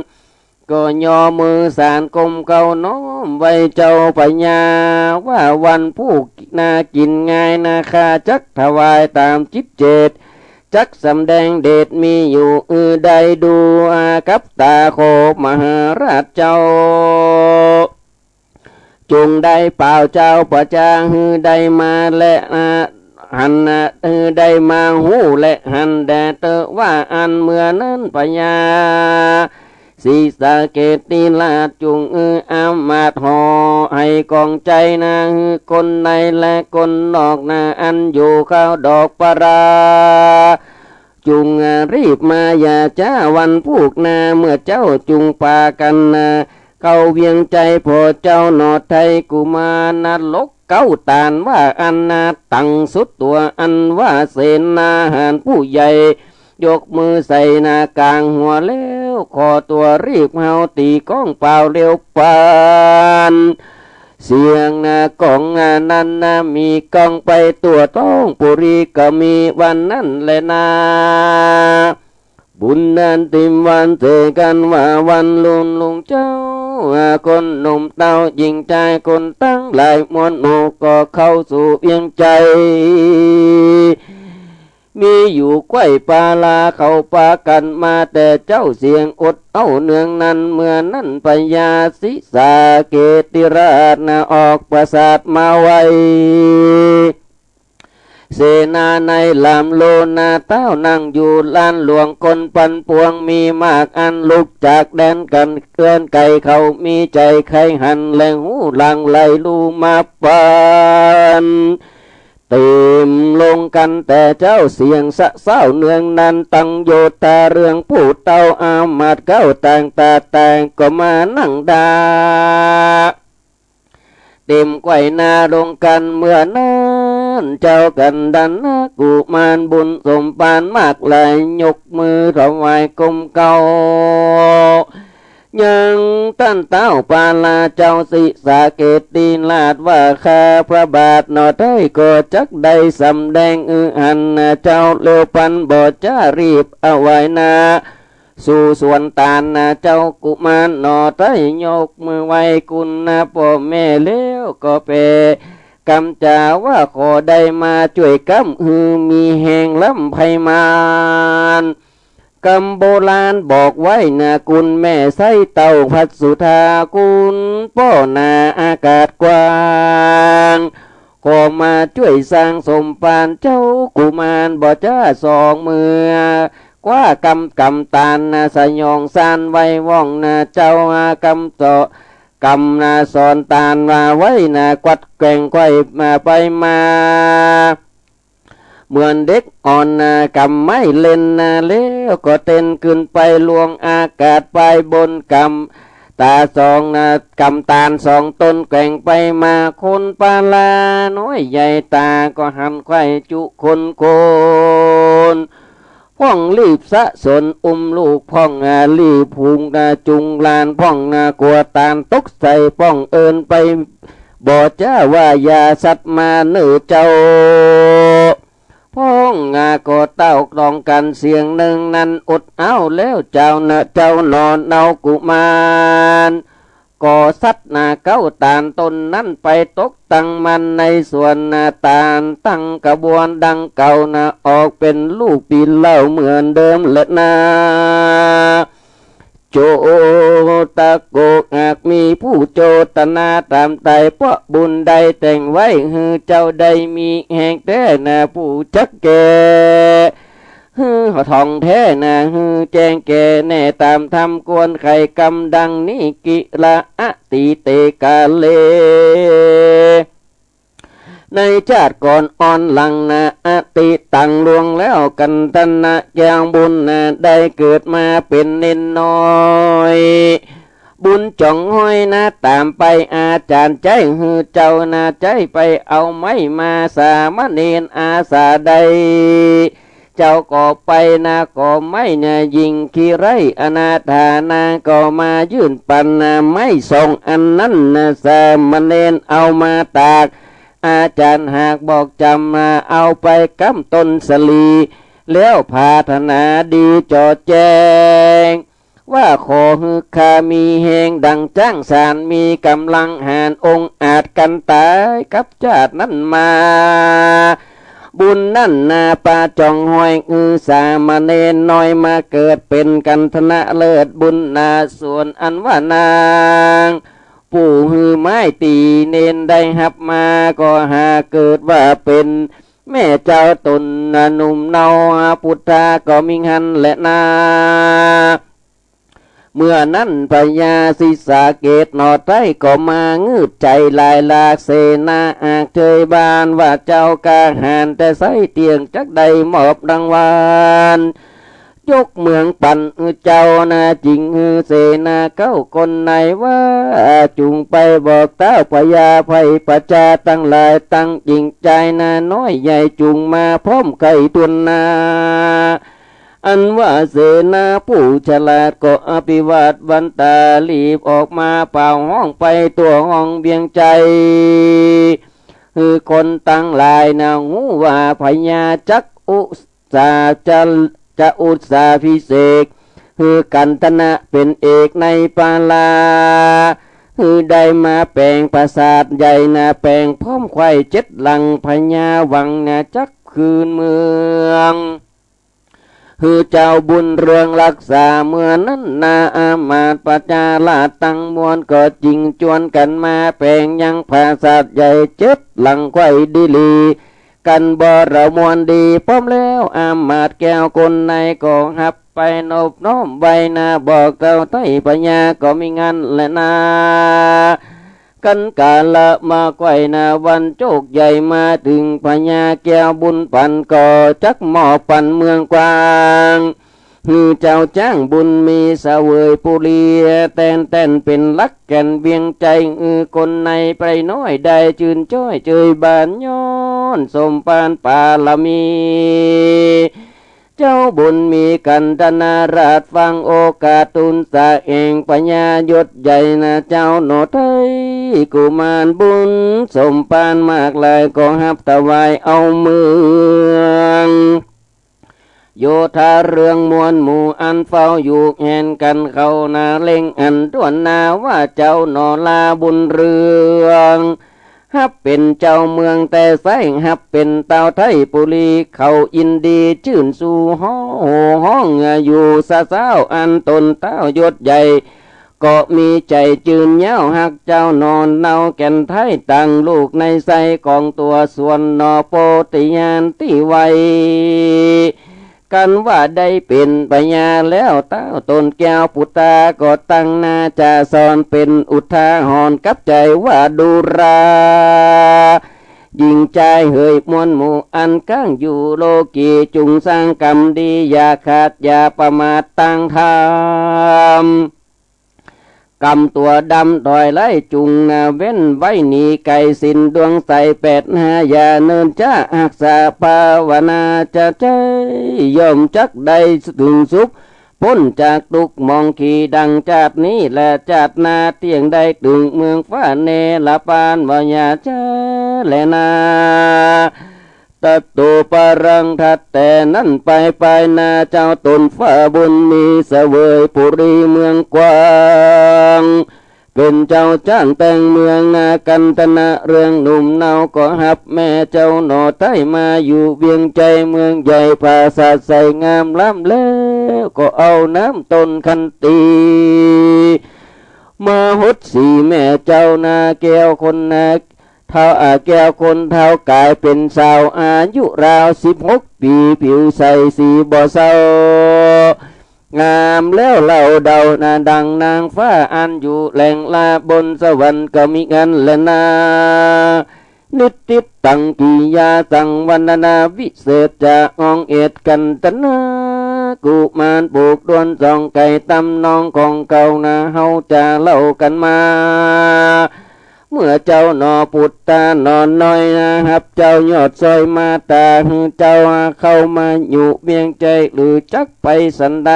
ก็ย่อมือสานก้มเก้าน้อมไหว้เจ้าพญา ว่าวันพูกนากิ๋นงายนา ข้าจักถวายต๋ามจิตเจต จักสำแดงเดชมีอยู่ อือได้ดูอากับต๋าขอมหาราชเจ้า จุ่งได้ป่าวเจ้าประจา หื้อได้มาและ อ่า หัน อ่า หื้อได้มาฮู้และหันแด่เตอว่าอั้น เมื่อนั้นพญา ศรีสะเกษติราชจุ่งอืออามาตย์ห่อ ไห้กองใจ๋นา หื้อคนในและคนนอกนา อันอยู่ข้าวดอกปรา จุ่งรีบมาอย่าจ๊าวันพูกนา เมื่อเจ้าจุ่งปากั๋นนา เข้าเวียงชัย ผ่อเจ้าหนอไทยกุมารนรกเก๊าต๋านว่าอันนา ตั๋งสุดตั๋วอันว่าเสนาหารผู้ใหญ่ ยกมือใส่นากลางหัวแล้ว ขอตั๋วรีบเฮาตี๋ก้องเป่าเร็วปาน เสียงนากองนั้นนา มีก้องไปทั่วท้องปุรี ก็มีวันนั้นแลนา บุญนั้นติมวันเจอกั๋นว่าวันลุนลุงเจ้า คนหนุ่มเต้าหญิงจายคนตังหลายมวลหมู่ก็เข้าสู่เวียงชัย มีอยู่ใคว่ปาลาเขาปากั๋นมา แต่เจ้าเสียงอดเอาเนืองนั้น เมื่อนั้นพญาสิสาเกติราชนาออกปราสาทมาไหว้ เสนาในหลามโลนา เต้านั่งอยู่ลานหลวงคนปันปวงมีมากอันลุกจากแดนกั๋นเกื้อนไกลเขามีใจ๋ใค่หันแลฮู้หลังไหลฮู้มาปัน เต็มลงกั๋นแต่เจ้าเสียงสะเซ้าเนืองนั้นตังโยธาเรื่องผู้เต้าอามาตย์เก๊าต่างตาต่างก็มานั่งดา เต็มใคว่นาลงกั๋นเมื่อนั้น เจ้ากันดานะกุมารบุญสมภารมากหลายยกมือถวายก้มเก้า ยังต้านเต้าปาลาเจ้าสิสาเกติราชว่า ข้าพระบาทหนอไท้ก็จักได้สำแดงอือหันนาเจ้าเร็วปันบ่จ้ารีบเอาไหว้นา สู่สวนตานนาเจ้ากุมารหนอไท้ยกมือไหว้คุณนาป้อแม่แล้วก็แผ่กำจาว่าขอได้มาจ้วยก๊ำหื้อมีแฮงล้ำไพมาน กำโบราณบอกไว้นาคุณแม่ไส้เต้าพัสสุธาคุณป้อนาอากาศกว้าง ขอมาจ้วยสร้างสมภารเจ้ากุมารบ่จ้าสองเมือ คว้ากำกำตานนาสยองซานไว้ว่องนาเจ้าอากำเจาะกำนาสอนตานว่าไว้นากวัดแกว่งไขว่มาไปมา เหมือนเด็กอ่อนนากำไม้เล่นนาแล้วก็เต้นขึ้นไปลวงอากาศไปบนกำ ตาสองนะ กำตาลสองต้นแกว่งไปมา คนปาลาน้อยใหญ่ตาก็หันไขว่จุคนคน พ่องรีบสะสนอุ้มลูกพ่องนะ รีบหุงนะ จุงหลานพ่องนะ กั๋วตาลตกใส่พ่องเอิ้นไป บ่จ้าว่าอย่าสัตว์มาเน่อเจ้า พ่องอาก็เต้าตองกั๋นเสียงนึ่งนั้นอดเอาแล้วเจ้านะเจ้าหนอเนากุมาร ก็สัตว์นาเก๊าตาลต้นนั้นไปตกตังมันในสวนนาตาลตั้งกระบวนดังเก่านะออกเป๋นลูกปีเล่าเหมือนเดิมแลนา โจตะโก หากมีผู้โจตนาต๋ามไต่ เพราะบุญได้แต่งไว้หื้อเจ้าได้มีแฮงแต๊นา ผู้จักแก้หื้อถ่องแต๊นา หื้อแจ้งแก่แน่ต๋ามธรรมควรไขกำดังนี้ กิระอติเตกาเล ในจาติก่อนอ่อนหลังนา อติตังล่วงแล้วกั๋นตันนา แก้วบุญนา ได้เกิดมาเป๋นเณรน้อย บุญจ๋องห้อยนาต๋ามไป อาจ๋ารย์ใจ๊หื้อเจ้านา ใจ๊ไปเอาไม้มา สามเณรอาสาได้ เจ้าก็ไปนา ก็ไม้นา ญิงขี้ไร้อนาถานา ก็มายื่นปันนา ไม้สองอันนั้นนา สามเณรเอามาตาก อาจ๋ารย์หากบอกจ๋ำมา เอาไปก๊ำต้นสะหลี แล้วผาถนาดีจ่อแจ้ง ว่าขอหื้อข้ามีแฮงดังจ๊างสาร มีก๋ำลังหาญองอาจกั๋นต๋ายกับจาตินั้นมา บุญนั้นนา ปาจ๋องห้อย อือสามเณรน้อยมาเกิดเป๋นกั๋นทนะเลิศบุญนา ส่วนอันว่านาง ผู้หื้อไม้ตี้เณรได้ฮับมา ก็หากเกิดว่าเป๋นแม่เจ้าต๋นนา หนุ่มเนา พุทธาก็มิหั้นแลนา เมื่อนั้นพญาสิสาเกตหนอไต้ก็มางืดใจ๋หลายหลาก เสนาอาเจยบ้านว่าเจ้ากล้าหาญแต่ไส้เตี้ยง จักได้มอบรางวัลยกเมืองปั๋นเจ้านา จิ่งหื้อเสนาเก๊าคนในว่า จุ่งไปบอกเต๊าพญาไพร่ประจาตังหลาย ตังหญิงจายนาน้อยใหญ่ จุ่งมาพร้อมใค่ถ้วนนา อันว่าเสนาผู้ฉลาดก็อภิวาทวันตา รีบออกมาเป่าฮ้องไปทั่วห้องเวียงชัย หื้อคนตังหลายนาฮู้ว่าพญาจักอุสาจะ จะอุสาภิเษก หื้อกัณฑนะเป๋นเอกในปาลา หื้อได้มาแป๋งปราสาทใหญ่นา แป๋งพร้อมไขว้เจ็ดหลัง พญาหวังนาจักคืนเมือง หื้อเจ้าบุญเรืองฮักษา เมื่อนั้นนาอามาตย์ประชาราษฎร์ตังมวลก็จึงจวนกั๋นมาแป๋งยังปราสาทใหญ่เจ็ดหลังไขว้ดีหลี กั๋นบริมวลดี พร้อมแล้วอามาตย์แก้วคนในก็ฮับไปนบน้อมไหว้นา บอกเต้าไท้พญาก็มีงั่นแลนา กั๋นกาละมาไขว้นา วันโจกใหญ่มาเถิง พญาแก้วบุญปันก็จักมอบปั๋นเมืองกว้าง หื้อเจ้าจ๊างบุญมีเสวยปุรี แตนแต้นเป๋นหลักแก่นเวียงใจ๋ หื้อคนในไปน้อยได้จื้นจ้อยเจยบาน ย้อนสมภารปารมี เจ้าบุญมีกัณฑนราษฎร์ฟังโอกาสทูลสาแห่งพญายศใหญ่นา เจ้าหน่อไท้กุมารบุญสมภารมากหลาย ก็ฮับถวายเอาเมือง โยธาเรืองมวลหมู่อันเฝ้าอยู่แห่นกั๋นเข้านา เล็งอันถ้วนนาว่าเจ้าหน่อลาบุญเรือง ฮับเป๋นเจ้าเมืองแต่ไส้ ฮับเป๋นเต้าไท้ปุรี เขายินดีจื้นสู่ฮ้อง ฮ้องอยู่สะเซ้า อันต๋นเต้ายศใหญ่ ก็มีใจ๋จื้นเย้าฮักเจ้าหน่อเนาแก่นไท้ ตังลูกในไส้ของตั๋ว ส่วนหน่อโพธิญาณตี้ไว้ กั๋นว่าได้เป๋นพญาแล้ว เต้าต๋นแก้วปุตตาก็ตั้งหน้าจะสอน เป๋นอุทาหรณ์กับใจ๋ว่าดูรา หญิงจายเหยมวลหมู่อันก้างอยู่โลกี จุ่งสร้างกรรมดีอย่าขาดอย่าประมาทตังธรรม กรรมตั๋วดำถอยไล่จุ่งนา เว้นไว้หนีไก๋ศีลดวงใสแปดห้า อย่าเนิ่นจ๊าฮักษาภาวนาจะใจ้ ย่อมจักได้เถิงสุข ป๊นจากตุ๊กข์หมองขีดังจาตินี้และจาติหน้า เตี้ยงได้เถิงเมืองฟ้าเนรปานว่าอย่าจ๊าแลนา ตัตโตปรัง ถัดแต่นั้นไป ปายหน้าเจ้าต๋นฟ้าบุญมีเสวยปุรีเมืองกว้าง เป๋นเจ้าจ๊างแต่งเมืองนา กัณฑนะเรืองหนุ่มเนาก็ฮับแม่เจ้าหน่อไท้มาอยู่เวียงใจ๋เมืองใหญ่ ปราสาทใสงามล้ำ แล้วก็เอาน้ำต้นขันตี มาหดสีแม่เจ้านา แก้วคนนา เฒ่า อ่า แก้วคนเฒ่าก๋ายเป๋นสาว อายุราวสิบหกปี๋ ผิวใสสีบ่เศร้า งามแล้วเล่าเดานา ดังนางฟ้าอันอยู่แหล่งลาบนสวรรค์ก็มีงั่นแลนา นิตติตังกิริยาสังวรรณาวิเศษจะ อองเอดกัณฑนะกุมาร ผูกถ้วนสองไก๋ต๋ำนองของเก่านา เฮาจะเล่ากั๋นมา เมื่อเจ้าหน่อปุตตาหน่อน้อยนา ฮับเจ้ายอดซอยมาต๋า หื้อเจ้าเข้ามาอยู่เวียงใจ๋ หรือจักไปสันใด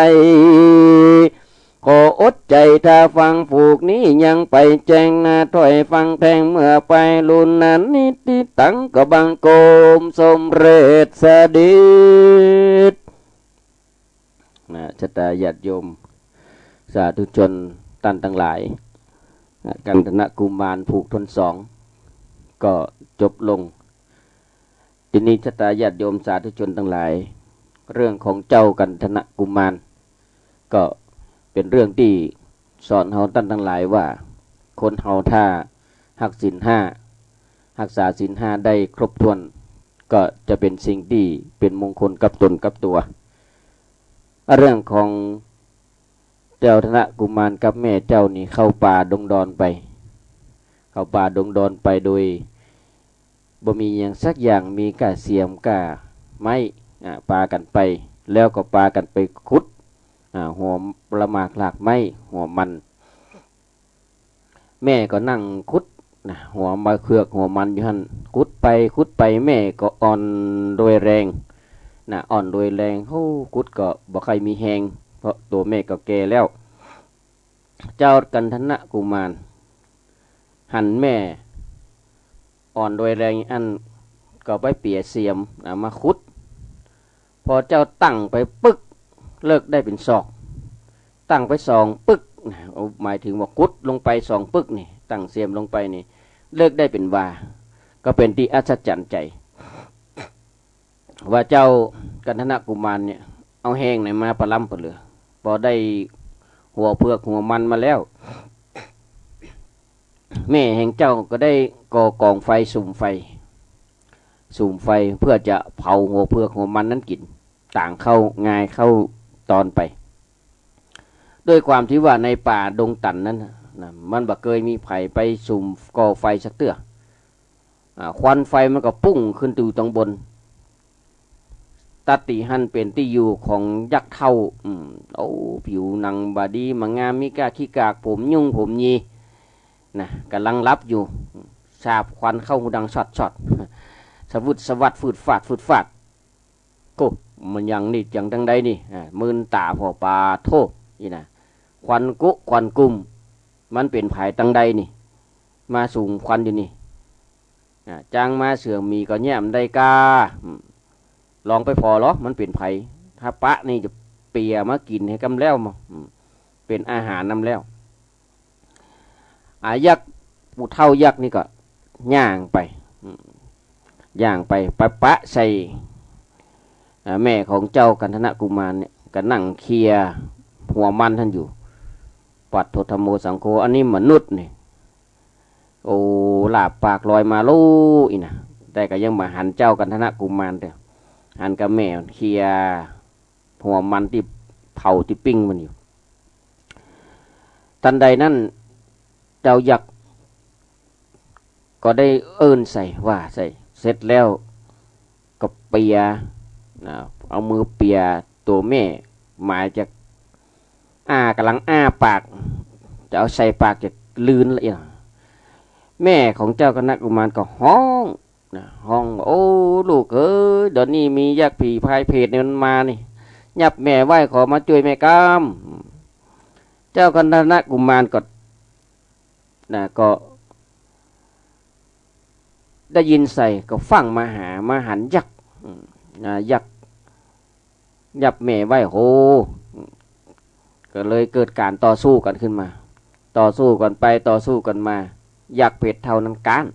ขออดใจ๋ถ้าฟังผูกนี้ยังไปแจ้งนา ถ้อยฟังแทงเมื่อไปลุนนา นิตติตังก็บังคมสมเร็จเสด็จ นะ ศรัทธาญาติโยม สาธุชนต้านตังหลาย นะ กัณฑนะกุมารผูกถ้วนสอง ก็จบลง ทีนี้ศรัทธาญาติโยมสาธุชนตังหลาย เรื่องของเจ้ากัณฑนะกุมาร ก็เป๋นเรื่องตี้สอนเฮาต้านตังหลายว่า คนเฮาถ้าฮักศีลห้า ฮักษาศีลห้าได้ครบถ้วน ก็จะเป๋นสิ่งตี้เป๋นมงคลกับต๋นกับตั๋ว เรื่องของเจ้ากัณฑนะกุมารกับแม่เจ้านี่เข้าป่าดงดอนไป เข้าป่าดงดอนไปโดยบ่มีหยังสักอย่าง มีก้าเสียมก้าไม้ อ่า ปากั๋นไป แล้วก็ปากั๋นไปขุด อ่า หัวละหมากรากไม้ หัวมัน แม่ก็นั่งขุดนะ หัวมะเขือกหัวมันอยู่หั้น ขุดไปขุดไป แม่ก็อ่อนโดยแรงนะ อ่อนโดยแรง โอ้ ขุดก็บ่ค่อยมีแฮง เพราะตั๋วแม่ก็แก่แล้ว เจ้ากัณฑนะกุมาร หันแม่อ่อนโดยแรงอั้น ก็ไปเปียเสียมนะ มาขุด พอเจ้าตั้งไปปึ๊ก เลิกได้เป๋นศอก ตั้งไปสองปึกนะ โอ้ หมายถึงว่าขุดลงไปสองปึกนี่ ตั้งเสียมลงไปนี่ เลิกได้เป๋นวา ก็เป๋นตี้อัศจรรย์ใจ๋ ว่าเจ้ากันทนะกุมารเนี่ย เอาแฮงไหนมาปะล้ำปะเหลือ ปอได้หัวเผือกหัวมันมาแล้ว แม่แห่งเจ้าก็ได้ก่อกองไฟ สุมไฟ สุมไฟเพื่อจะเผาหัวเผือกหัวมันนั้นกิ๋น ต่างเข้างายเข้าตอนไป ด้วยความตี้ว่าในป่าดงตันนั้นน่ะนะ มันบ่เกยมีใผไปสุมก่อไฟสักเตื้อ อ่า ควันไฟมันก็ปุ้งขึ้นอยู่ตังบน ตั๊ดตี้หั้นเป๋นตี้อยู่ของยักษ์เฒ่า อืม โอ้ ผิวหนังบ่ดีบ่งาม มีก้าขี้กาก ผมยุ่งผมยี นะ ก่ำลังหลับอยู่ สาบควันเข้าหูดังชอดๆ สะวึดสะวัด ฟืดฟาด ฟืดฟาด โก้ มันหยังนี่ หยังตังใดนี่ อ่า มื่นต๋าผ่อ ปาโธ่ นี่นะ ควันกุควันกุม มันเป๋นใผตังใดนี่ มาสุมควันอยู่นี่ อ่า จ้างม้าเสื่องหมีก็แย้มได้ก้า อืม ลองไปผ่อลอ มันเป๋นใผ ถ้าปะนี่จะเปียมากิ๋นหื้อกำแล้ว อืม เป๋นอาหารนำแล้ว อ่า ยักษ์ ปู่เฒ่ายักษ์นี่ก็ย่างไป อืม ย่างไป ไปปะใส่ อ่า แม่ของเจ้ากันทนะกุมารเนี่ย ก็นั่งเคี่ยหัวมันหั้นอยู่ ปัดโธ ธัมโม สังโฆ อันนี้มนุษย์นี่ โอ้ ลาบปากลอยมาโลอี้นะ แต่ก็ยังบ่หันเจ้ากันทนะกุมารเตื้อ หันก้าแม่เคี่ยหัวมันตี้เผาตี้ปิ้งมันอยู่ ตันใดนั้น เจ้ายักษ์ก็ได้เอิ้นใส่ ว่าใส่ เสร็จแล้วก็เปีย นะ เอามือเปียตั๋วแม่ หมายจะ อ้า ก่ำลังอ้าปาก จะเอาใส่ปากจะกลืนละอี้นะ แม่ของเจ้ากันทนะกุมารก็ฮ้องนะ ฮ้อง โอ้ ลูกเอ๋ย เดี๋ยวนี้มียักษ์ผีพรายเปรตนี่มันมานี่ ยับแม่ไว้ ขอมาจ้วยแม่กำ เจ้ากันทนะกุมารก็ นะ ก็ได้ยินใส่ ก็ฟั่งมาหา มาหันยักษ์ อืม นะ ยักษ์ ยับแม่ไว้ โห ก็เลยเกิดก๋านต่อสู้กั๋นขึ้นมา ต่อสู้กั๋นไป ต่อสู้กั๋นมา ยักษ์เปรตเฒ่านั้นก๊าน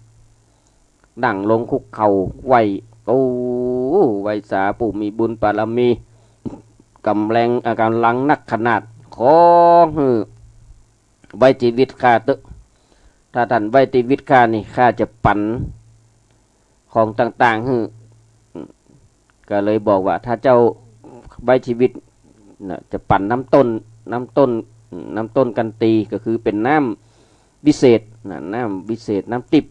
นั่งลงคุกเข่าไหว้ โอ้ ไหว้สาผู้มีบุญบารมี ก๋ำแรง อ่า ก๋ำลังนักขนาด ขอหื้อ ไว้จีวิตข้าเต๊อะ ถ้าต้านไว้จีวิตข้านี่ ข้าจะปั๋นของต่างๆ หื้อ อืม ก็เลยบอกว่า ถ้าเจ้าไว้จีวิตนะ จะปั๋นน้ำต้น น้ำต้น อืม น้ำต้นกันตี ก็คือเป๋นน้ำวิเศษนะ น้ำวิเศษ น้ำติ๊บ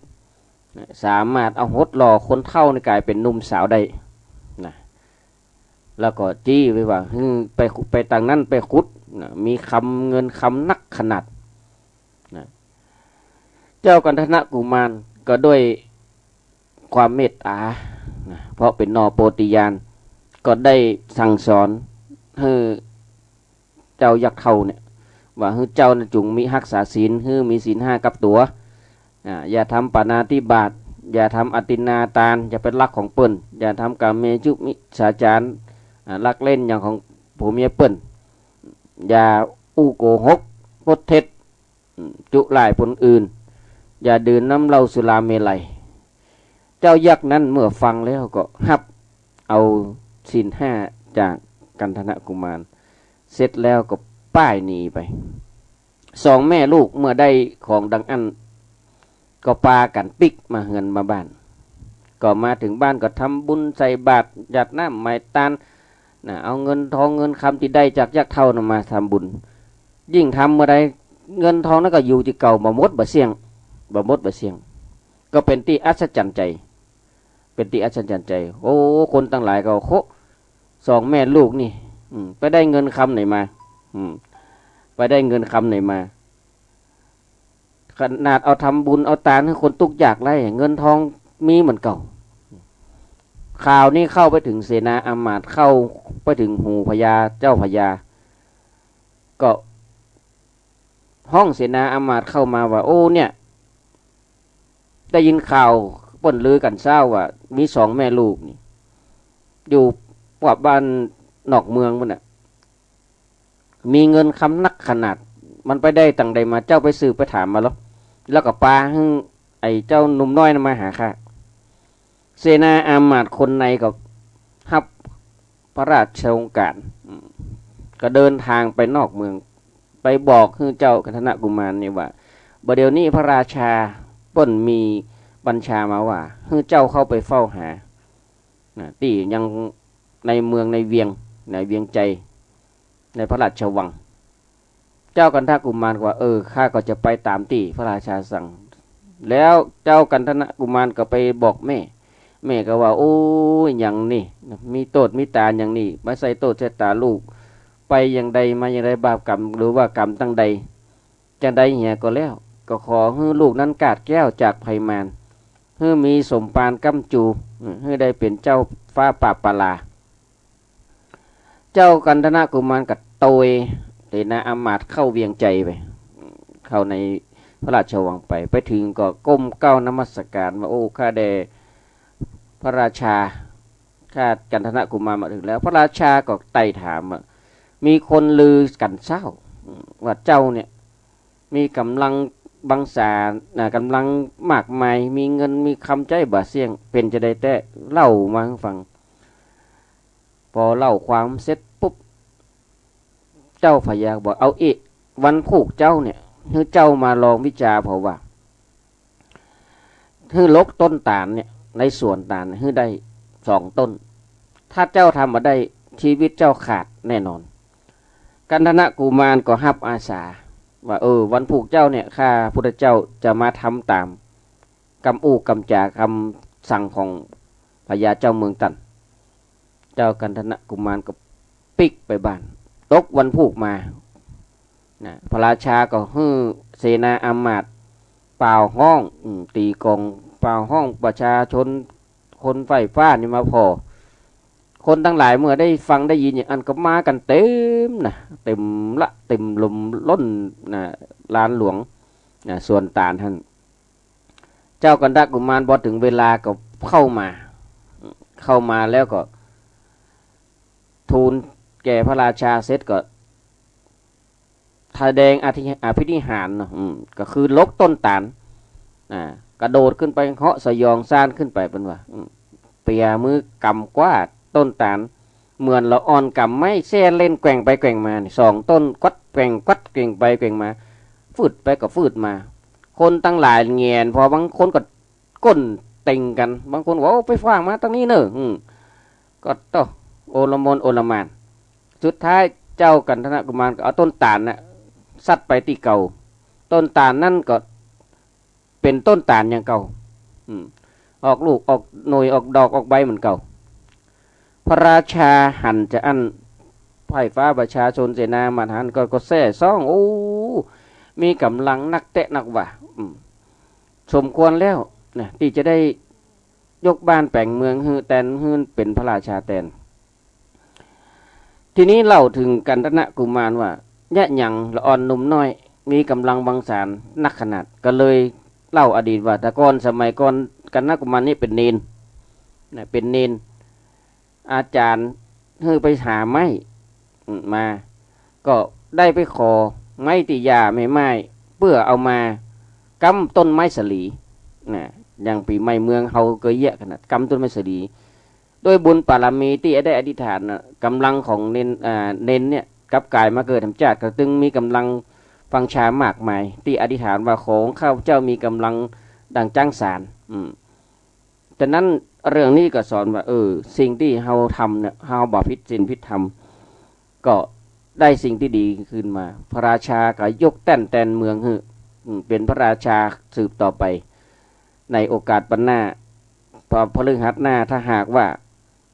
นะ สามารถเอาหดหล่อคนเฒ่านี่ก๋ายเป๋นหนุ่มสาวได้นะ แล้วก็จี้ไว้ว่า หื้อ ไปขุด ไปตางนั้นไปขุดนะ มีคำเงินคำนักขนาดนะ เจ้ากันทนะกุมารก็ด้วยความเมตต๋านะ เพราะเป๋นหน่อโพธิญาณ ก็ได้สั่งสอนหื้อ เจ้ายักษ์เฒ่าเนี่ย ว่าหื้อเจ้าน่ะจุ่งมีฮักษาศีล หื้อมีศีลห้ากับตั๋ว อ่า อย่าทำปาณาติบาต อย่าทำอทินนาตาน อย่าไปลักของเปิ้น อย่าทำกาเมสุมิจฉาจาร อ่า ลักเล่นอย่างของผัวเมียเปิ้น อย่าอู้โกหก คดเท็จ อืม จุล่ายคนอื่น อย่าดื่มน้ำเหล้าสุราเมรัย เจ้ายักษ์นั้นเมื่อฟังแล้วก็ฮับเอาศีลห้าจากกันทนะกุมาร เสร็จแล้วก็ป้ายหนีไป สองแม่ลูกเมื่อได้ของดังอั้น ก็ปากั๋นปิ๊กมาเฮือนมาบ้าน ก็มาเถิงบ้านก็ทำบุญใส่บาตร หยาดน้ำไหม้ตาน นะ เอาเงินทองเงินคำตี้ได้จากยักษ์เฒ่านั้นมาทำบุญ ยิ่งทำเมื่อใด เงินทองนั้นก็อยู่ตี้เก่า บ่หมดบ่เสี้ยง บ่หมดบ่เสี้ยง ก็เป๋นตี้อัศจรรย์ใจ๋ เป๋นตี้อัศจรรย์ใจ๋ โอ้ คนตังหลายก็ โห สองแม่ลูกนี่ อืม ไปได้เงินคำไหนมา อืม ไปได้เงินคำไหนมา ขนาดเอาทำบุญเอาตานหื้อคนตุ๊กข์ยากไร้ เงินทองมีเหมือนเก่า ข่าวนี้เข้าไปเถิงเสนาอามาตย์ เข้าไปเถิงหูพญา เจ้าพญา ก็ฮ้องเสนาอามาตย์เข้ามาว่า โอ้ เนี่ย ได้ยินข่าวเปิ้นลือกั๋นเซ้าว่า มีสองแม่ลูกนี่ อยู่ปวบบ้านนอกเมืองปู้นน่ะ มีเงินคำนักขนาด มันไปได้ตังใดมา เจ้าไปสืบไปถามมาลอ แล้วก็ปาหื้อไอ้เจ้าหนุ่มน้อยนั้นมาหาข้า เสนาอามาตย์คนในก็ฮับพระราชโองการ อืม ก็เดินทางไปนอกเมือง ไปบอกหื้อเจ้ากันทนะกุมารนี่ว่า บ่าเดี่ยวนี้พระราชาเปิ้นมีบัญชามาว่า หื้อเจ้าเข้าไปเฝ้าหา นะ ตี้ยังในเมืองในเวียง ในเวียงไจ ในพระราชวัง เจ้ากันทะกุมารก็ว่า เออ ข้าก็จะไปต๋ามตี้พระราชาสั่ง แล้วเจ้ากันทนะกุมารก็ไปบอกแม่ แม่ก็ว่า โอ้ย อย่างนี้ มีโต้ษมีตานอย่างนี้ มาใส่โต้ษใส่ตาลูก ไปอย่างใดมาอย่างใด บาปกรรมหรือว่ากรรมตังใด จั่งใดเหียก็แล้ว ก็ขอหื้อลูกนั้นกาดแก้วจากภัยมาร หื้อมีสมภารก้ำจู หื้อได้เป๋นเจ้าฟ้าปราบปารา เจ้ากันทนะกุมารก็โตยเสนาอามาตย์เข้าเวียงไจไป เข้าในพระราชวังไป ไปถึงก็ก้มเกล้านมัสการว่า โอ้ ข้าแด่พระราชา ข้ากันทนะกุมารมาถึงแล้ว พระราชาก็ไต่ถามว่า มีคนลือกั๋นเศร้า ว่าเจ้าเนี่ย มีก๋ำลังบังสา นะ ก๋ำลังมากมาย มีเงินมีคำใจ๊บ่าเสี้ยง เป๋นจาใดแต๊ เล่ามาหื้อฟัง ปอเล่าความเสร็จปุ๊บ เจ้าพญาบอก เอาอี้ วันพูกเจ๊าเนี่ย หื้อเจ้ามาลองวิจาเผาว่า หื้อลกต้นตาลเนี่ย ในสวนตาลเนี่ย หื้อได้สองต้น ถ้าเจ้าทำบ่ได้ ชีวิตเจ้าขาดแน่นอน กันทนะกุมารก็ฮับอาสา ว่า เออ วันพูกเจ๊าเนี่ย ข้าพุทธเจ้าจะมาทำต๋ามกำอู้กำจากำสั่งของพญาเจ้าเมืองตัน เจ้ากันทนะกุมารก็ปิ๊กไปบ้าน ตกวันพูกมา นะ พระราชาก็หื้อเสนาอามาตย์ป่าวฮ้อง อืม ตี๋กลองป่าวฮ้องประชาชน คนใฝ่ฟ้านี่มาผ่อ คนตังหลายเมื่อได้ฟังได้ยินอย่างอั้นก็มากั๋นเต๋มนะ เต๋มละ เต๋มล้น ล้น นะ ลานหลวง นะ สวนตาลหั้น เจ้ากันทะกุมารพอเถิงเวลาก็เข้ามา เข้ามาแล้วก็ทูลแก่พระราชาเสร็จก็ แสดงอธิ- อภินิหารเนาะ อืม ก็คือลกต้นตาล อ่า กระโดดขึ้นไปเหาะสยองซ่านขึ้นไปเปิ้นว่า อืม เปียมือกำกว้าต้นตาล เหมือนละอ่อนกำไม้แซ่เล่นแกว่งไปแกว่งมานี่ สองต้นกวัดแกว่งกวัดแกว่งไปแกว่งมา ฟืดไปก็ฟืดมา คนตังหลายแหงน พอบางคนก็ก้นเต็งกั๋น บางคนว่า โอ้ ไปขว้างมาตังนี้เน่อ อืม ก็โต้ โอลหม่านโอลหม่าน สุดท้ายเจ้ากันทนะกุมารก็เอาต้นตาลน่ะ ซัดไปตี้เก่า ต้นตาลนั้นก็เป๋นต้นตาลอย่างเก่า อืม ออกลูกออกหน่วยออกดอกออกใบเหมือนเก่า พระราชาหันจาอั้น ไพร่ฟ้าประชาชนเสนาอามาตย์หันก็ ก็แซ่ซ้อง โอ้ มีก๋ำลังนักแต๊นักว่า อืม สมควรแล้วนะ ตี้จะได้ยกบ้านแป๋งเมืองหื้อแตน หื้อเป๋นพระราชาแตน ทีนี้เล่าเถิงกันทนะกุมารว่า เยียะหยังละอ่อนหนุ่มน้อย มีก๋ำลังบังสานักขนาด ก็เลยเล่าอดีตว่า แต่ก่อนสมัยก่อนกันทนะกุมารนี่เป๋นเณร นะ เป๋นเณร อาจ๋ารย์หื้อไปหาไม้ อืม มา ก็ได้ไปขอไม้ตี้ย่าแม่ไม้ เปื้อเอามาก๊ำต้นไม้สาลี นะ อย่างปี๋ใหม่เมืองเฮาก็เยียะขนาดก๊ำต้นไม้สาลี ด้วยบุญปารมีตี้ได้อธิษฐานน่ะ ก๋ำลังของเณร อ่า เณรเนี่ย กลับก๋ายมาเกิดธรรมชาติ ก็จึงมีก๋ำลังปังชามากมาย ตี้อธิษฐานว่า ขอข้าพเจ้ามีก๋ำลังดังจ๊างสาร อืม ฉะนั้นเรื่องนี้ก็สอนว่า เออ สิ่งตี้เฮาทำเนี่ย เฮาบ่ผิดศีลผิดธรรม ก็ได้สิ่งตี้ดีขึ้นมา พระราชาก็ยกแต้นแตนเมืองหื้อ อืม เป๋นพระราชาสืบต่อไป ในโอกาสปันหน้า พระพฤหัสหน้า ถ้าหากว่า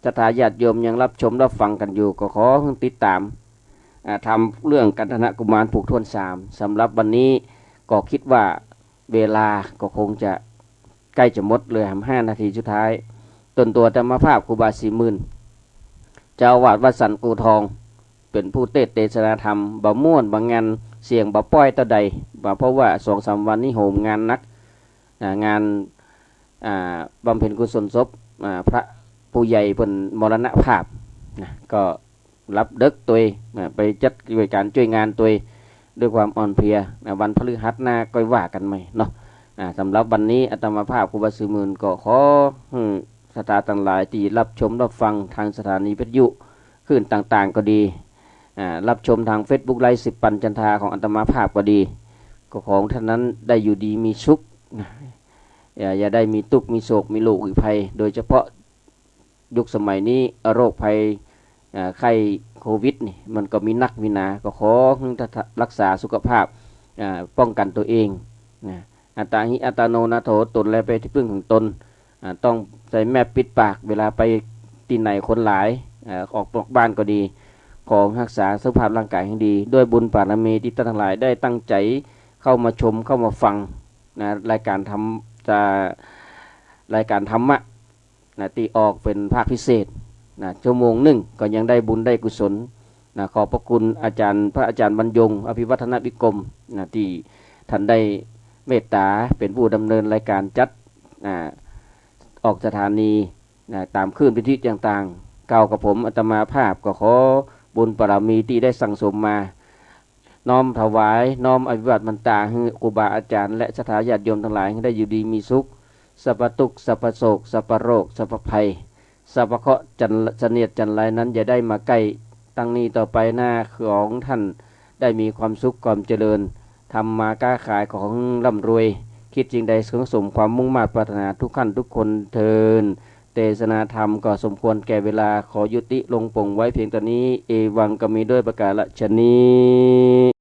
ศรัทธาญาติโยมยังรับชมรับฟังกั๋นอยู่ ก็ขอติดต๋าม อ่า ธรรมเรื่องกันทนะกุมารผูกถ้วนสาม สำหรับวันนี้ก็กึ๊ดว่าเวลาก็คงจะใก้จะหมด เหลือแหมห้านาทีสุดท้าย ตนตั๋วอาตมาภาพครูบาศรีหมื่น เจ้าอาวาสวัดสันกู่ทอง เป๋นผู้เตสน์เตสนาธรรม บ่ม่วนบ่งัน เสียงบ่ป้อยเต้าใด บ่า เพราะว่าสองสามวันนี้โหมงานหนัก อ่า งาน อ่า บำเพ็ญกุศลศพ อ่า พระผู้ใหญ่เปิ้นมรณภาพ นะ ก็ หลับเดิ็กตวย นะ ไปจัดกิจก๋านจ้วยงานตวย ด้วยความอ่อนเพลีย นะ วันพฤหัสหน้าก้อยว่ากั๋นใหม่เนาะ อ่า สำหรับวันนี้อาตมาภาพครูบาศรีหมื่นก็ขอหื้อศรัทธาตังหลายตี้ฮับชมฮับฟังตางสถานีวิทยุคลื่นต่างๆ ก็ดี อ่า ฮับชมตางเฟซบุ๊กไลฟ์สิบปันจันทราของอาตมาภาพก็ดี ก็ขอหื้อต้านนั้นได้อยู่ดีมีสุข นะ อย่า อย่าได้มีตุ๊กข์มีโศกมีโรคมีภัย โดยเฉพาะ ยุคสมัยนี้โรคภัย อ่า ไข้โควิดนี่มันก็มีนักมีหนา ก็ขอหื้อรักษาสุขภาพ อ่า ป้องกั๋นตั๋วเอง นะ อัตตาหิอัตตโนนาโถ ตนแลเป็นตี้เปิ้งของตน อ่า ต้องใส่แมสปิดปาก เวลาไปตี้ไหนคนหลาย อ่า ออกนอกบ้านก็ดี ขอรักษาสุขภาพร่างกายหื้อดี ด้วยบุญบารมีตี้ต้านตังหลายได้ตั้งใจ๋เข้ามาชมเข้ามาฟัง นะ รายก๋านธรรม จะ รายก๋านธรรมะ นะ ตี้ออกเป๋นภาคพิเศษ นะ ชั่วโมงนึ่งก็ยังได้บุญได้กุศล นะ ขอบพระคุณอาจ๋ารย์ พระอาจ๋ารย์บรรยง อภิวัฒนวิกรม นะ ตี้ต้านได้เมตต๋าเป๋นผู้ดำเนินรายก๋านจัด อ่า ออกสถานี นะ ต๋ามคลื่นวิทยุต่างๆ กล่าวกับผมอาตมาภาพก็ขอบุญบารมีตี้ได้สั่งสมมา น้อมถวาย น้อมอภิวาทมันตาหื้อครูบาอาจ๋ารย์และศรัทธาญาติโยมตังหลายหื้อได้อยู่ดีมีสุข สัพพะตุ๊กข์ สัพพะโศก สัพพะโรค สัพพะภัย สัพพะเคราะห์จัน เสนียดจัญไรนั้นอย่าได้มาใก้ตั้งนี้ต่อไปหน้า ขอหื้อต้านได้มีความสุขความเจริญ ทำมาค้าขายขอหื้อร่ำรวย คิดสิ่งใดขอหื้อสมความมุ่งมาดปรารถนาทุกท่านทุกคนเทอญ เตสนาธรรมก็สมควรแก่เวลา ขอยุติลงปงไว้เพียงเต้านี้ เอวัง ก็มีด้วยประการฉะนี้